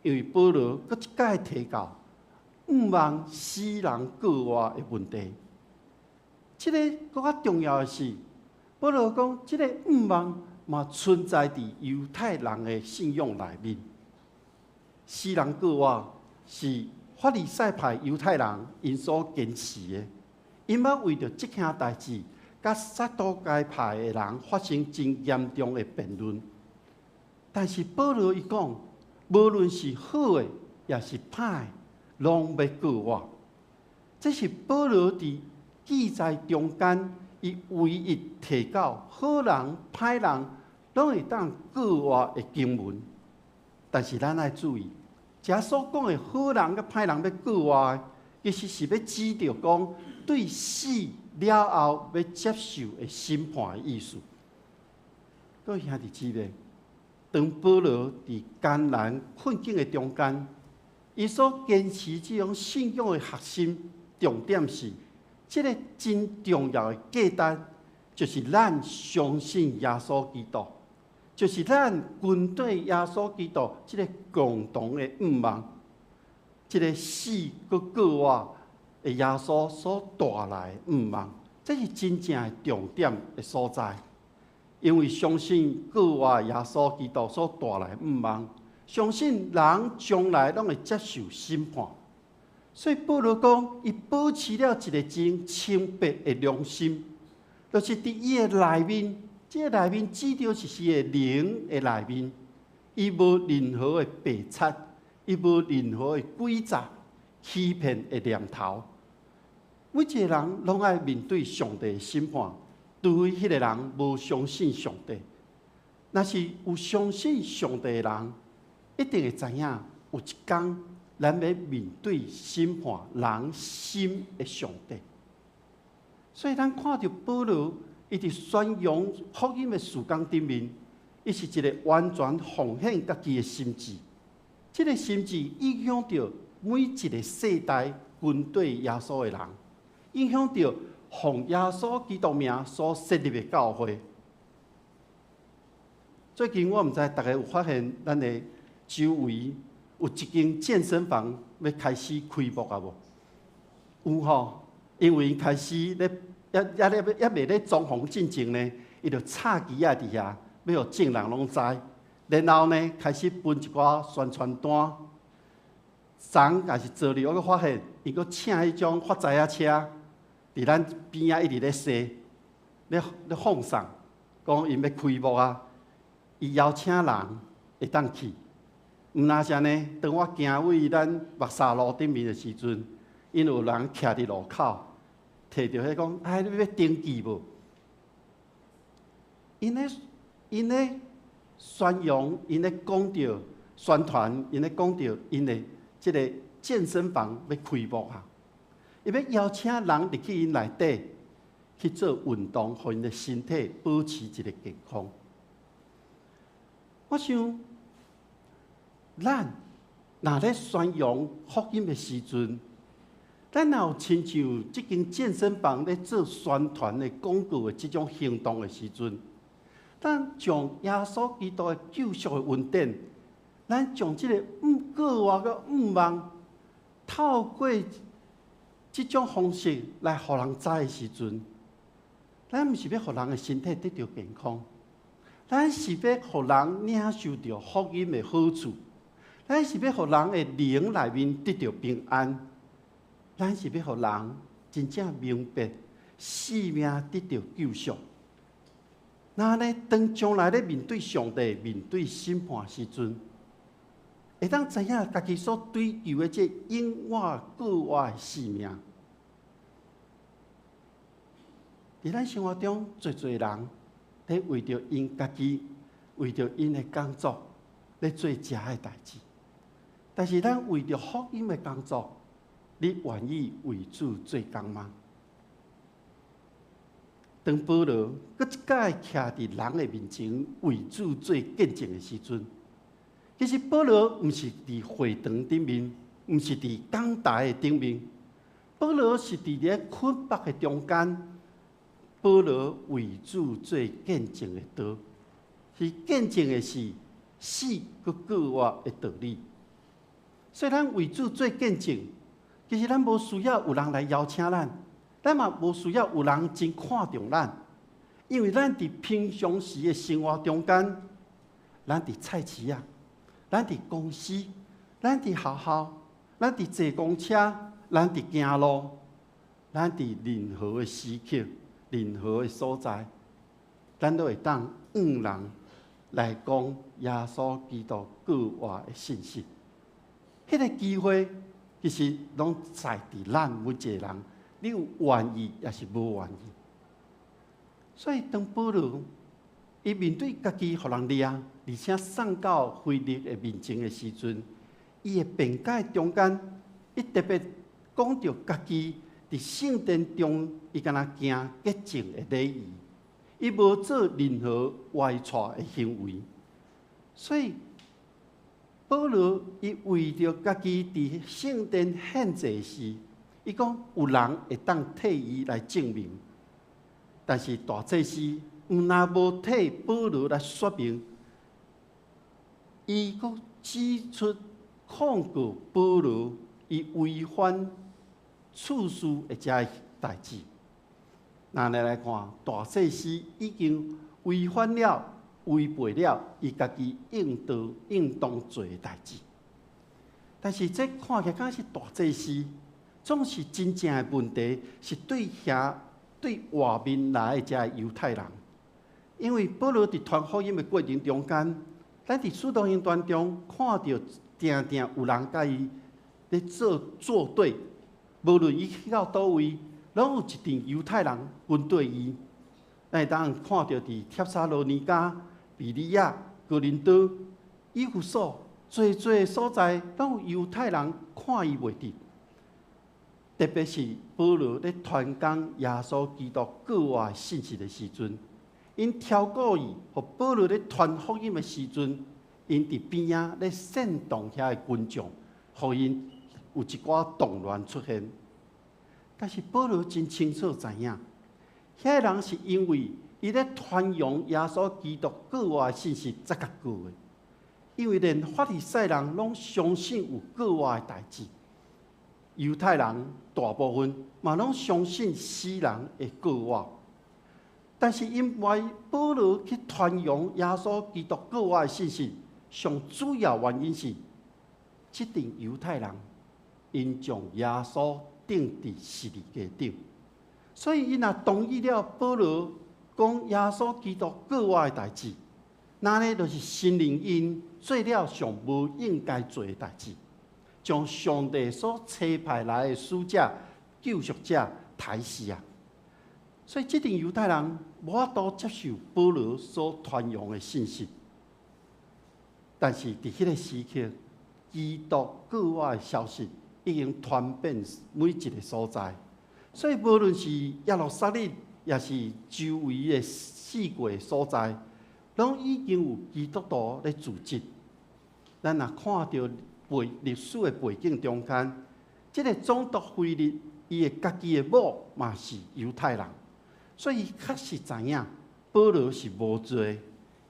因為保羅閣一擺提到毋望死人過活的問題。這个閣較重要的是，保羅講，這个毋望嘛存在佇猶太人的信仰內面。死人過活是法利賽派猶太人𪜶所堅持的，𪜶捌為著這件代誌，佮撒都該派的人發生真嚴重的辯論。但是保羅伊講，無論是好的，抑是歹的，攏欲過活。這是保羅佇記載中間，伊唯一提到好人、歹人攏會當過活的經文。但是咱愛注意，遮所講的好人佮歹人欲過活的，其實是欲指著講對死了後欲接受的審判的意思。各位兄弟姊妹，當保羅佇艱難困境的中間，伊所堅持這種信仰的核心重點是，這个真重要的價值，就是咱相信耶穌基督，就是咱跟綴耶穌基督這个共同的向望，這个死閣過活的耶穌所帶來的向望，這是真正的重點的所在。因為相信過活耶穌基督所帶來的向望，相信人將來攏會接受審判，所以保羅講，伊保持了一个真清白的良心，就是佇伊的內面，這个內面指著是伊的靈的內面，伊無任何的白賊，伊無任何的詭詐，欺騙的念頭。每一個人攏愛面對上帝的審判，除非彼個人無相信上帝。若是有相信上帝的人，一定會知影有一天咱欲面對審判人心的上帝。所以咱看著保羅，伊佇宣揚福音的事工頂面，伊是一个完全奉獻家己的心志。這个心志影響著每一个世代跟綴耶穌的人，影響著奉耶穌基督名所設立的教會。最近我毋知逐家有發現，咱的周圍有一間健身房欲開始開幕啊無？有吼，因為開始咧，猶猶咧猶未咧裝潢進前呢，伊就插旗仔佇遐，欲予眾人攏知。然後呢，開始分一寡宣傳單。昨抑是昨日，我閣發現，伊閣請彼種發財仔車，佇咱邊仔一直咧踅，咧咧放送，講𪜶欲開幕啊！伊邀請人會當去，毋若是按呢，當我行位咱木柵路頂面的時陣，𪜶有人徛佇路口，提著彼講，哎，你欲登記無？𪜶咧，𪜶咧宣揚，𪜶咧講著宣傳，𪜶咧講著𪜶的這个健身房欲開幕啊！伊欲邀請人入去𪜶內底去做運動，予𪜶的身體保持一个健康。我想，咱若咧宣揚福音的時陣，咱若有親像這間健身房咧做宣傳的廣告的這種行動的時陣，咱將耶穌基督的救贖的恩典，咱將這个毋過活的向望，透過這種方式來予人知的時陣，咱毋是欲予人的身體得著健康。咱是欲予人領受著福音的好處，咱是欲予人的靈內面得著平安，咱是欲予人真正明白生命得著救贖。那呢，當將來咧面對上帝、面對審判時陣，會當知影家己所追求的這永活過活的生命。佇咱生活中，濟濟人咧為著𪜶家己，為著𪜶的工作，咧做遮的代誌。但是咱為著福音的工作，你願意為主做工嗎？當保羅閣一擺徛佇人的面前為主做見證的時陣，其實保羅毋是佇會堂頂面，毋是佇講台的頂面，保羅是佇咧捆縛的中間。保羅為主做見證的道，是見證的是死閣過活的道理。所以咱為主做見證，其實咱無需要有人來邀請咱，咱嘛無需要有人真看重咱，因為咱佇平常時的生活中間，咱佇菜市仔，咱佇公司，咱佇學校，咱佇坐公車，咱佇行路，咱佇任何的時刻、任何的所在，咱都會當向人來講耶穌基督過活的信息。彼个機會其實攏在佇咱每一个人，你有願意抑是無願意？所以當保羅伊面對家己予人掠，而且送到腓力的面前的時陣，伊的辯解中間，伊特別講著家己佇聖殿中，伊敢若行潔淨的禮儀，伊無做任何歪錯的行為。所以保羅伊為著家己佇聖殿獻祭時，伊講有人會當替伊來證明，但是大祭司毋但無替保羅來說明，伊閣指出控告保羅伊違反次序的這个代誌。咱來看，大祭司已經違反了、違背了伊家己應當應當做的代誌。但是這看起來敢是大祭司，總是真正的問題是對遐對外面來的這个猶太人，因為保羅佇傳福音的過程中間，咱佇使徒行傳中看著，定定有人共伊咧咧做作對，無論伊去到佗位，攏有一陣猶太人跟綴伊。咱會當看著佇帖撒羅尼迦、庇哩亞、哥林多、以弗所，濟濟所在，攏有猶太人看伊袂得。特別是保羅咧傳講耶穌基督復活信息的時陣，𪜶挑故意，予保羅咧傳福音的時陣，𪜶佇邊仔咧煽動遐个群眾，予𪜶有一寡動亂出現。但是保羅真清楚知影，遐个人是因為伊咧傳揚耶穌基督復活信息才共告的，因為連法利賽人攏相信有復活的代誌。猶太人大部分嘛攏相信死人會復活，但是因為保羅去傳揚耶穌基督復活的信息，上主要原因是，這陣猶太人𪜶將耶穌釘佇十字架頂，所以𪜶若同意了保羅講耶穌基督復活的代誌，那呢就是承認𪜶做了上無應該做的代誌。將上帝所差派來的使者、救贖者刣死啊！所以這陣猶太人無法度接受保羅所傳揚的信息。但是佇彼個時刻，基督復活的消息已經傳遍每一個所在，所以無論是耶路撒冷，抑是周圍的四個所在，攏已經有基督徒咧組織。咱若看著背歷史的背景中間，這個總督腓力，伊的家己的某嘛是猶太人，所以伊確實知影保羅是無罪，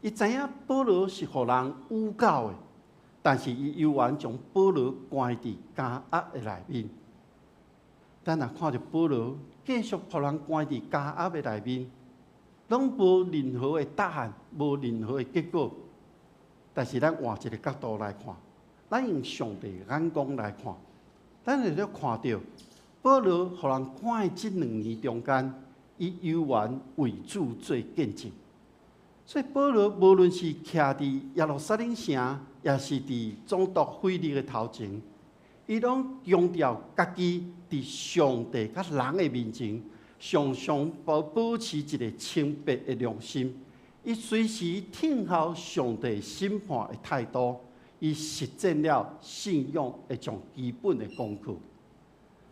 伊知影保羅是予人誣告的，但是伊猶原將保羅關佇監獄的內面。咱若看著保羅繼續予人關佇監獄的內面，攏無任何的答案，無任何的結果。但是咱換一個角度來看，咱用上帝眼光來看，咱會咧看著保羅予人關佇這兩年中間，伊猶原為主做見證。所以保羅無論是徛佇耶路撒冷城，抑是佇總督腓力的頭前，伊攏強調家己佇上帝佮人的面前，常常保持一個清白的良心。伊隨時聽候上帝審判的態度，伊實踐了信仰的上基本的功課。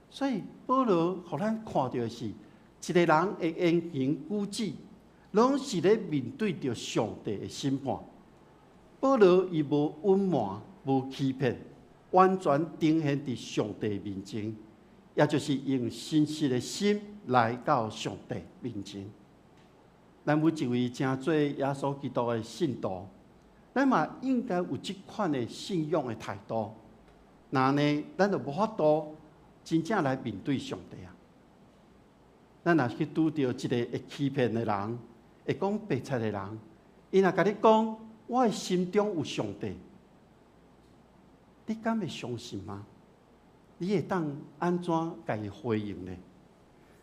所以保羅予咱看著的是，一個人的言行舉止，攏是咧面對著上帝的審判。保羅伊無隱瞞，無欺騙，完全呈現佇上帝面前，也就是用誠實的心來到上帝面前。咱每一位成做耶穌基督的信徒，咱嘛應該有這款的信仰的態度。若呢，咱就無法度真正來面對上帝啊！咱若去拄著一個會欺騙的人，會講白賊的人，伊若共你講，我的心中有上帝，你敢會相信嗎？你會當按怎共伊回應呢？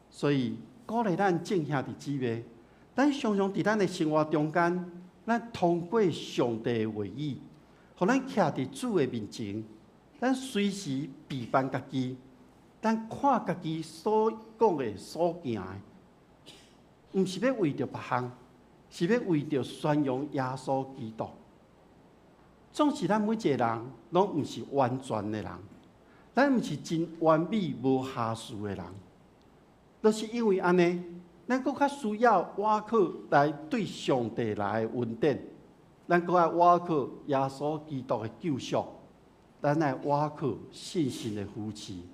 所以鼓勵咱眾兄弟姊妹，咱常常佇咱的生活中間，咱通過上帝的話語，予咱徛佇主的面前，咱隨時備辦家己，咱看家己所講的、所行的，毋是欲為著別項，是欲為著宣揚耶穌基督。總是咱每一個人攏毋是完全的人，咱毋是真完美無瑕疵的人，就是因為按呢，咱閣較需要倚靠來對上帝來的恩典，咱閣愛倚靠耶穌基督的救贖，咱愛倚靠信心的扶持，予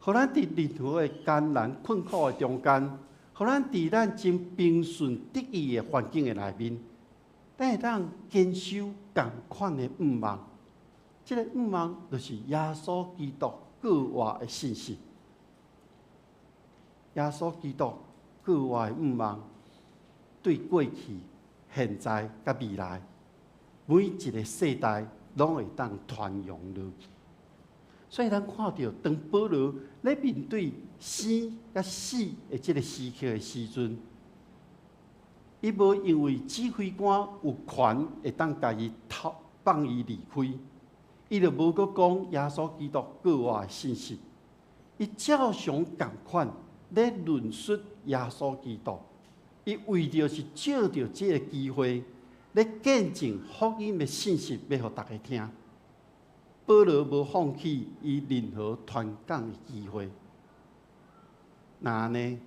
咱佇任何的艱難困苦的中間，予咱佇咱真平順得意的環境的內面，咱會當堅守仝款的向望。這個向望就是耶穌基督復活的信息。耶穌基督復活的向望，對過去、現在、佮未來，每一個世代攏會當傳揚落去。所以，咱看著當保羅咧面對生佮死的這個時刻的時陣，伊無因為指揮官有權會當共伊偷放伊離開，伊就無閣講耶穌基督復活的信息，伊照常仝款咧論述耶穌基督。伊為著是藉著這个機會，咧見證福音的信息，欲予大家聽。保羅無放棄伊任何傳講的機會。若按呢，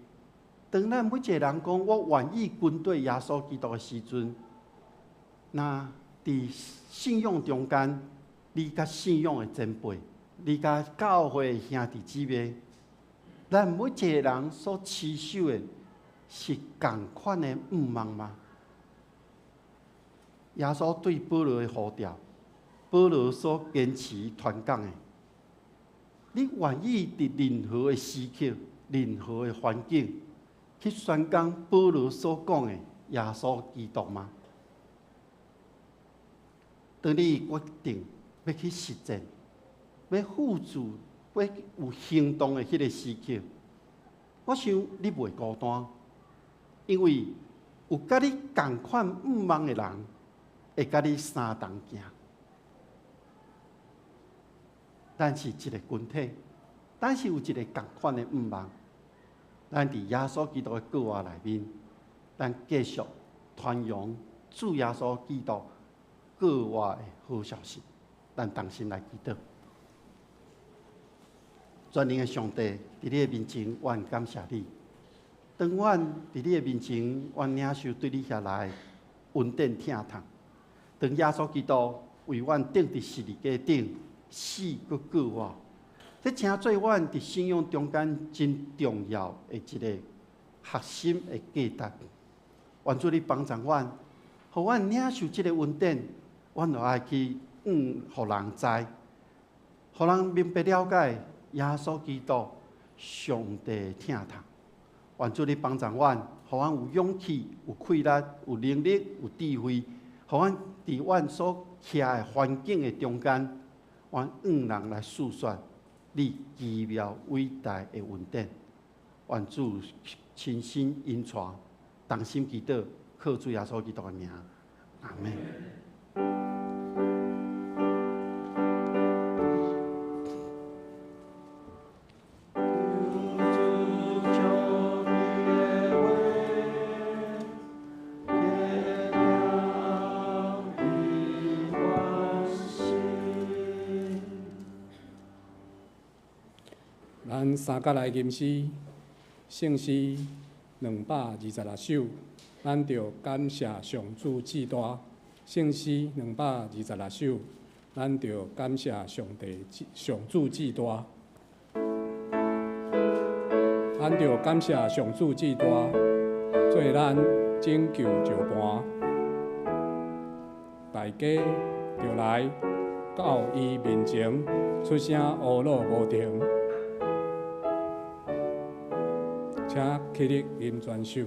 當咱每一个人講我願意跟綴耶穌基督的時陣，若佇信仰中間，你佮信仰的前輩，你佮教會的兄弟姊妹，咱每一个人所持守的是仝款的向望嗎？耶穌對保羅的呼召，保羅所堅持傳講的，你願意佇任何的時刻、任何的環境去宣講保羅所講的耶穌基督嗎？當你決定欲去實踐、欲付諸、欲有行動的彼个時刻，我想你袂孤單，因為有佮你仝款向望的人，會佮你相同行。咱是一个群體，咱是有一個仝款的向望。咱佇耶穌基督的復活內面，咱繼續傳揚主耶穌基督復活的好消息。咱同心來祈禱。全能的上帝，佇你的面前，阮感謝你。當阮佇你的面前，阮領受對你遐來的恩典疼痛。當耶穌基督為阮釘佇十字架頂死閣復活，這成做阮佇信仰中間真重要的一个核心的價值。願主你幫助阮，予阮領受這个恩典，阮就愛去予人知，予人明白了解耶穌基督上帝疼痛。願主你幫助阮，予阮有勇氣、有氣力、有能力、有智慧，予阮佇阮所徛的環境的中間，阮向人來訴說你奇妙偉大的恩典。願主親身引帶，同心祈禱，靠主耶穌基督的名，阿們。咱三角來吟詩，聖詩226首，咱著感謝上主至大。聖詩226首，咱著感謝上帝上主至大。咱著感謝上主至大，做咱拯救石磐。大家著來到伊面前，出聲呵咾無停。請起立吟全首。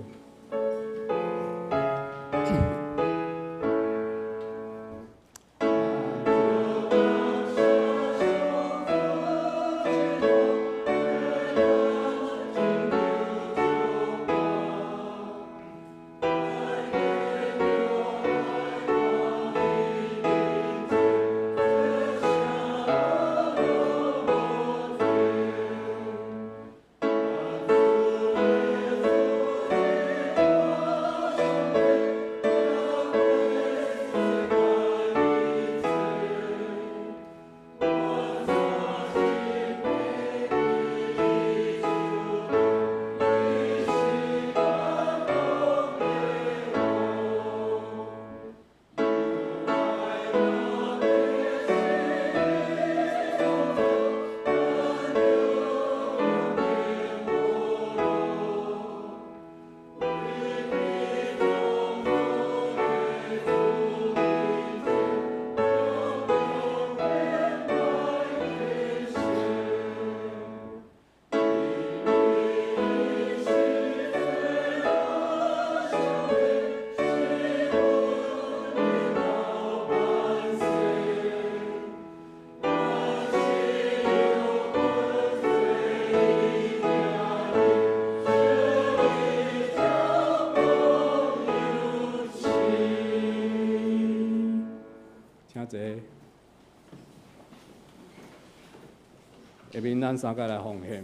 下面咱三个來奉獻。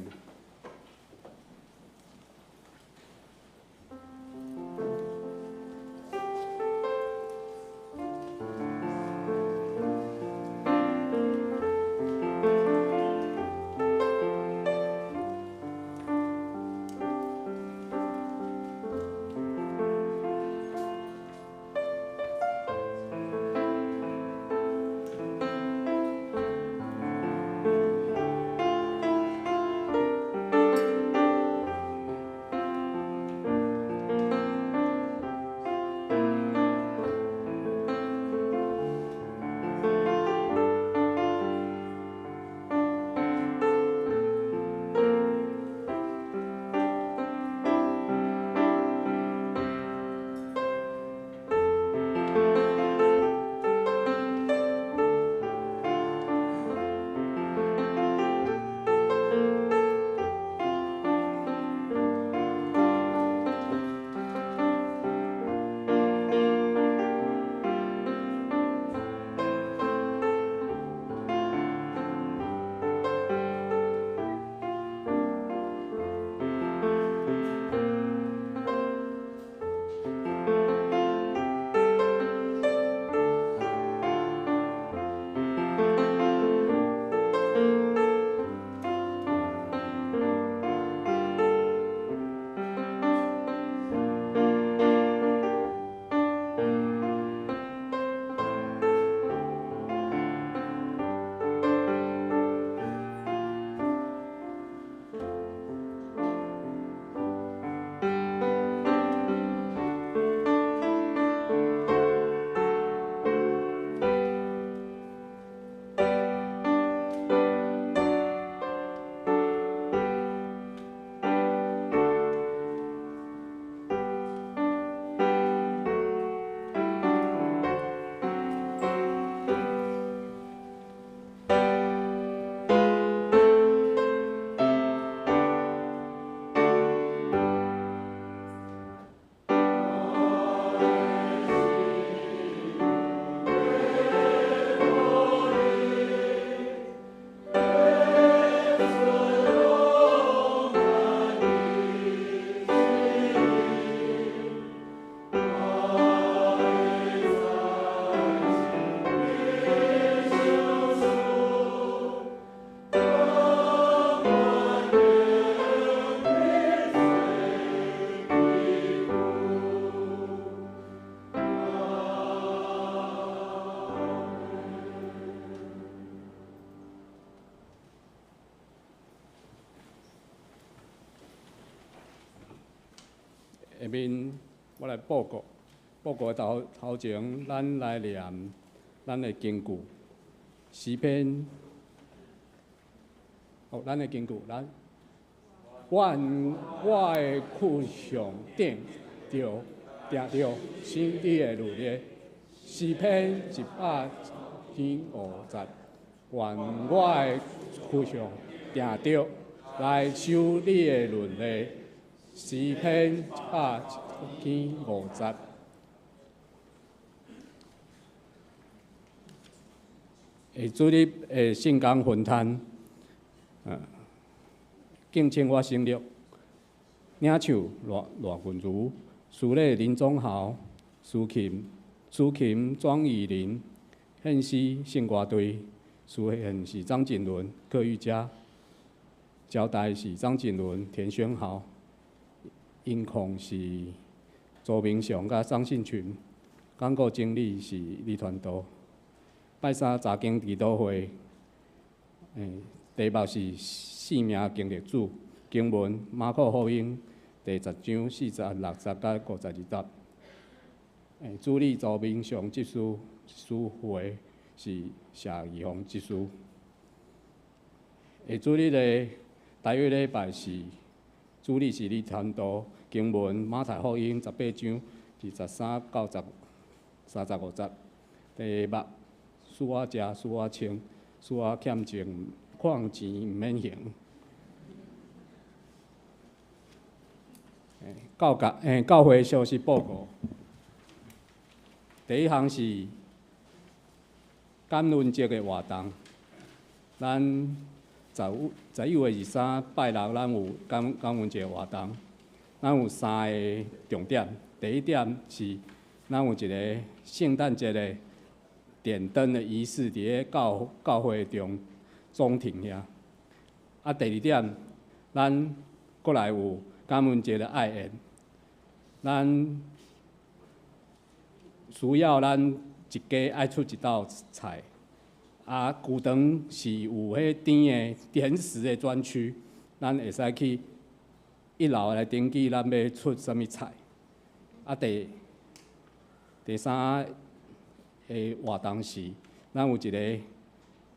下面我來報告，報告頭頭前，咱來念咱的經句，詩篇，哦，咱的經句，咱願我的軀上頂著定著守你的律例，詩篇100篇5節，願我的軀上定著來守你的律例。詩篇100篇5節。下主日的聖工分攤，敬請我省略。領袖賴賴君如、司禮林宗豪、司琴莊以林、獻詩聖歌隊、司獻是張景倫、柯玉佳、交代是張景倫、田宣豪。音控是周明雄佮张信群，广告经理是李传道。拜三查经祈祷会，题目是性命经历主，经文马可福音第十章46节到52节。主理周明雄执事，司会是谢义宏执事。下主日的台语礼拜是。主理是李传道，经文马太福音18章23到35节。题目：使我食，使我穿，使我欠钱，欠钱毋免还。教會消息報告。第一項是感恩節的活動，咱11月23拜六，咱有感恩節活動，咱有三个重點。第一點是，咱有一个聖誕節的點燈的儀式，佇咧教會中中庭遐。啊，第二點，咱閣來有感恩節的愛宴，咱需要咱一家愛出一道菜。啊，舊堂是有彼甜的甜食的專區，咱會使去一樓來登記，咱欲出啥物菜。啊，第三个活動是，咱有一个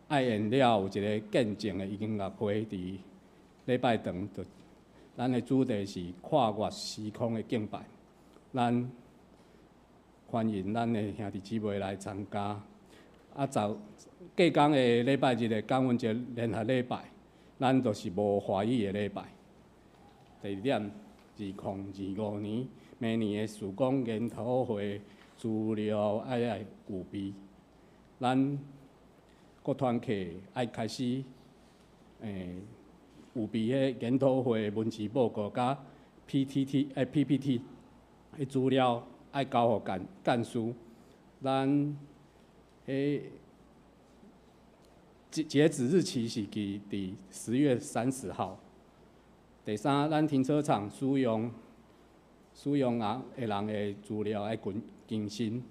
愛宴了，有一个見證的音樂會，佇禮拜堂，就咱的主題是跨越時空的敬拜，咱歡迎咱的兄弟姊妹來參加。啊，就隔工的禮拜日的感恩節聯合禮拜，咱就是無華語的禮拜。第二點，2025年明年的事工研討會資料愛來預備，咱各團契愛開始預備彼研討會文字報告佮 PTT PPT 的資料愛交予幹事，咱彼截止日期是佇10月30號。第三，咱停車場使用啊的人的資料愛更新。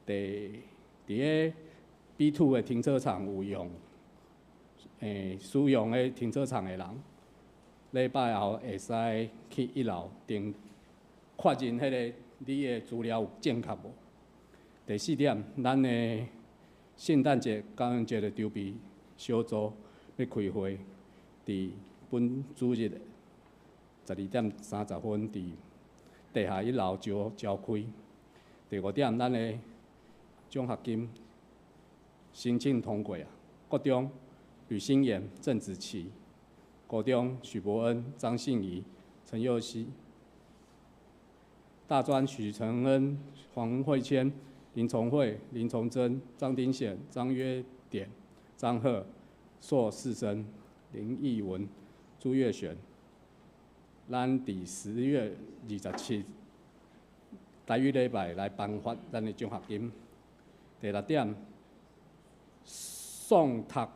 佇咧 B2 的停車場有用，使用彼停車場的人，禮拜後會使去一樓頂確認彼个你的資料有正確無？第四點，咱的聖誕節、感恩節的籌備小組欲開會，佇本主日12點30分佇地下一樓召開。第五點，咱的獎學金申請通過啊，國中呂新妍、鄭子琪，高中許伯恩、張信儀、陳佑熙，大專許承恩、黃慧谦、林崇慧、林崇珍、張丁顯、張約典、張赫，碩士生林義文、朱月璇。咱佇10月27台語禮拜來頒發咱的獎學金。第六點，誦讀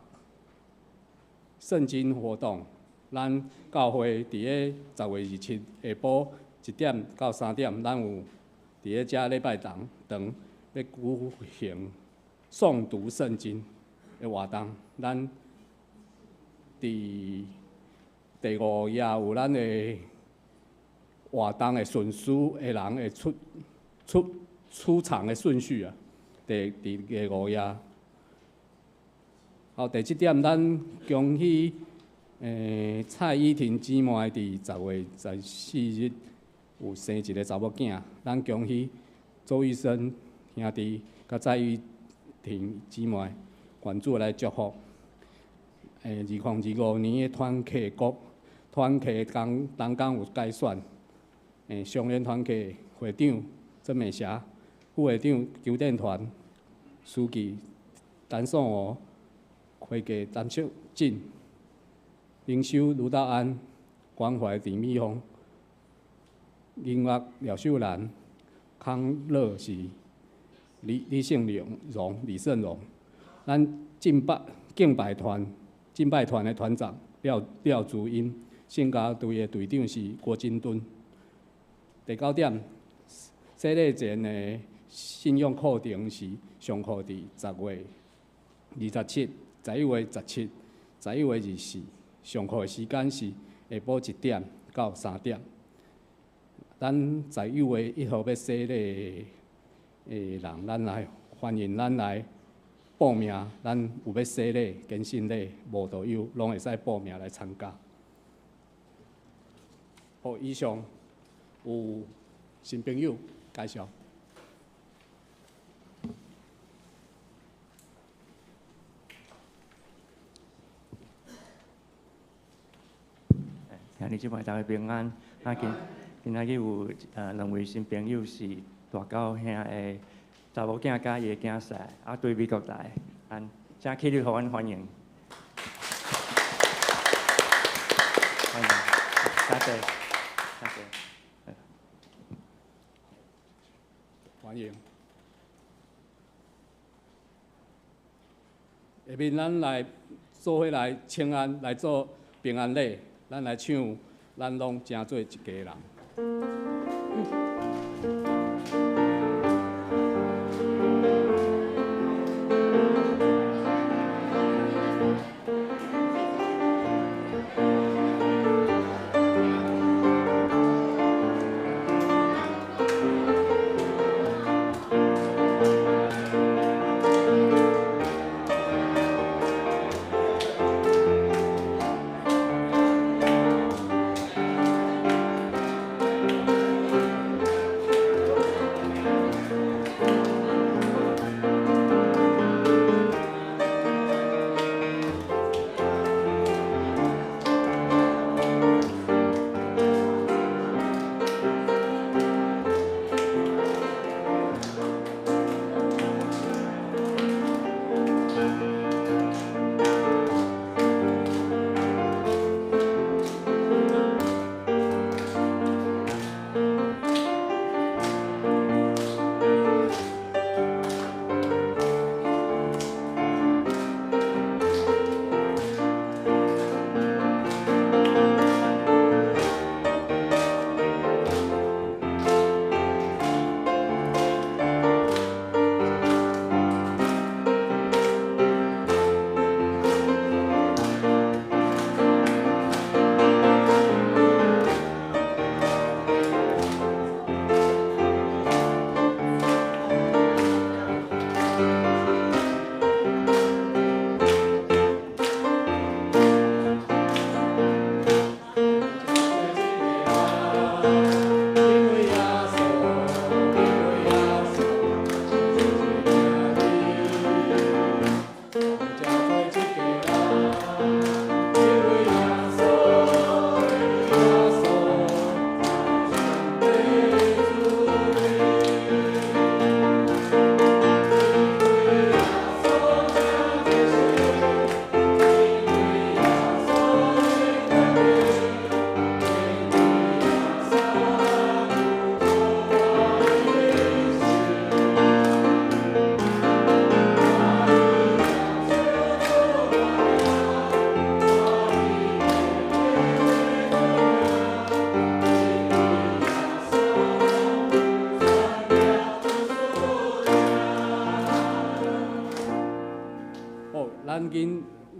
聖經活動，咱教會佇咧10月27下晡1點到3點，咱有佇咧遮禮拜堂堂欲舉行誦讀聖經的活動。咱佇第五頁有咱的活動的順序的人的出場的順序啊，佇第五頁。好，第七點，咱恭喜蔡依婷姊妹佇10月14日有生一个查某囝，咱恭喜周醫生兄弟佮蔡依婷姊妹，願主來祝福。2025年的團契國團契同工有改選，常聯團契會長曾美霞，副會長邱殿團，書記陳宋娥，會計陳秀進，靈修盧道安，關懷鄭美鳳，音樂廖秀蘭，康樂是李勝榮李勝榮，咱敬拜團的團長廖竹英，聖歌隊的隊長是郭金敦。第九點，洗禮前的信仰課程是上課佇10月27、11月17、11月24，上課的時間是下晡1點到3點。咱11月1號欲洗禮的人，咱來歡迎咱來報名，咱有欲洗禮、堅信禮、無都有，攏會使報名來參加。好，以上有新朋友介紹。兄弟姊妹，大家平安。啊，今仔日有兩位新朋友是大狗兄的查某囝佮伊的囝婿，啊，對美國來，啊，請起立予阮歡迎。歡迎，感謝，感謝。歡迎。下面咱來做伙來請安，來做平安禮，咱來唱，咱攏成做一家人。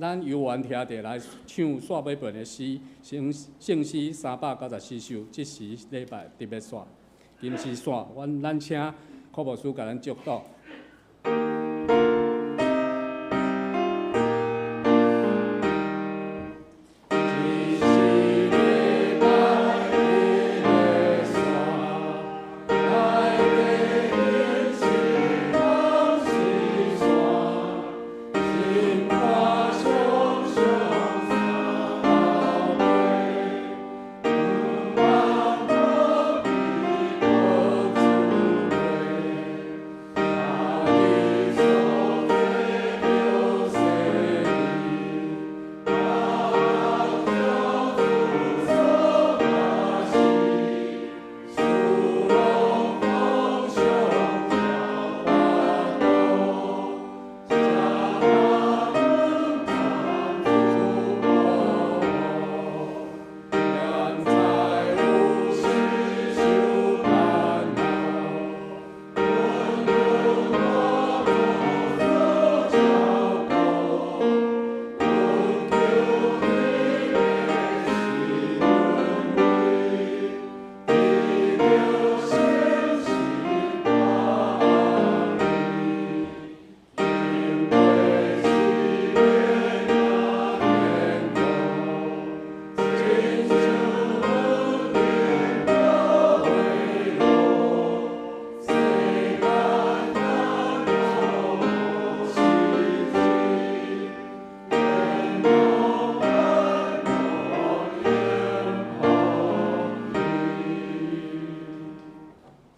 咱游玩徛伫來唱煞尾本的詩，聖聖詩394首，這時禮拜特別煞，金絲線，阮咱請柯牧師共咱祝禱。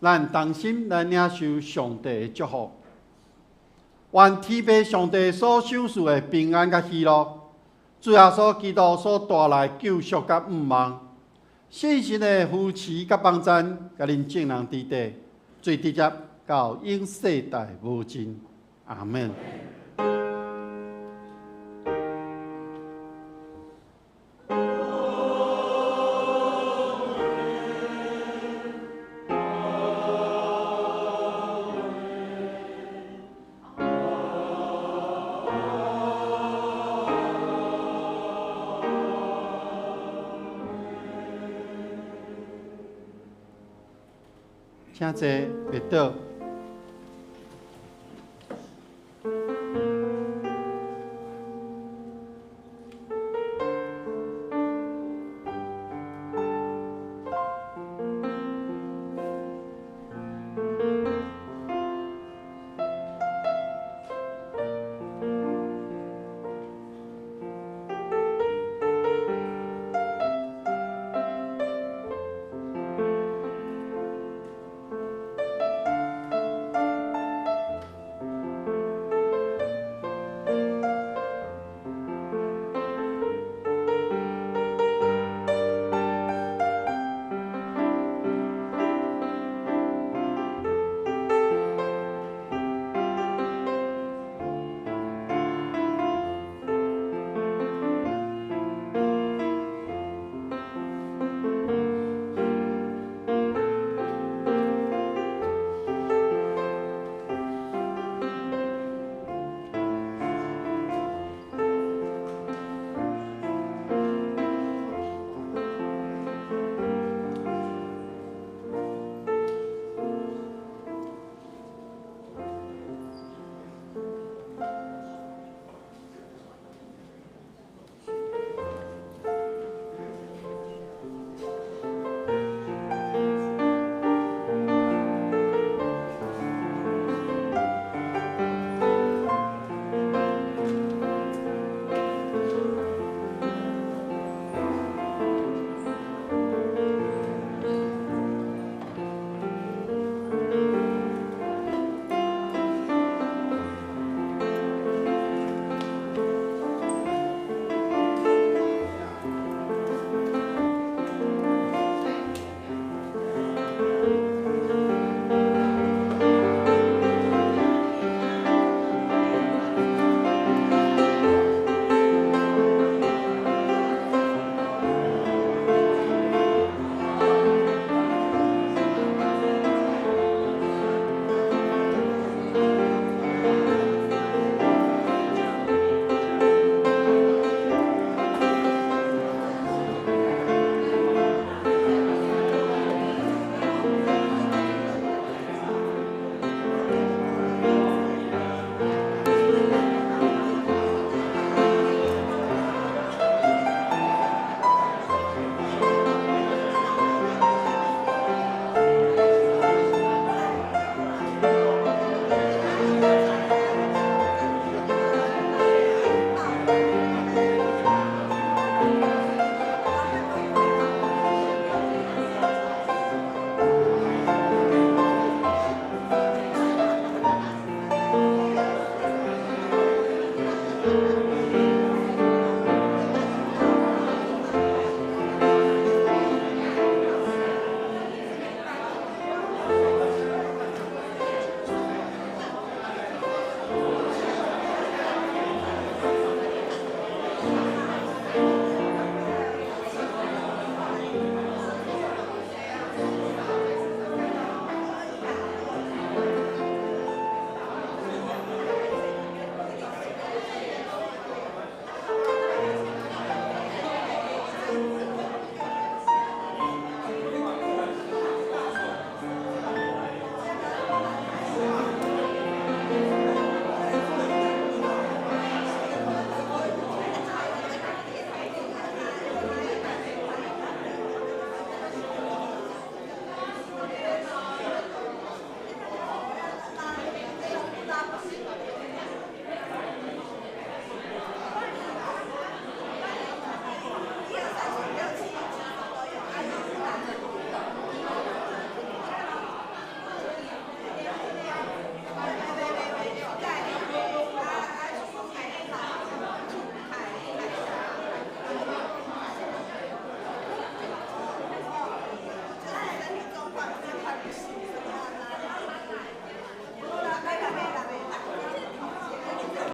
咱同心來領受上帝的祝福，願天父上帝所賞賜的平安佮喜樂，主耶穌基督所帶來救贖佮盼望，聖神的扶持佮幫贊，佮恁眾人佇底，最直接到永世代無盡。阿門。請坐，別倒。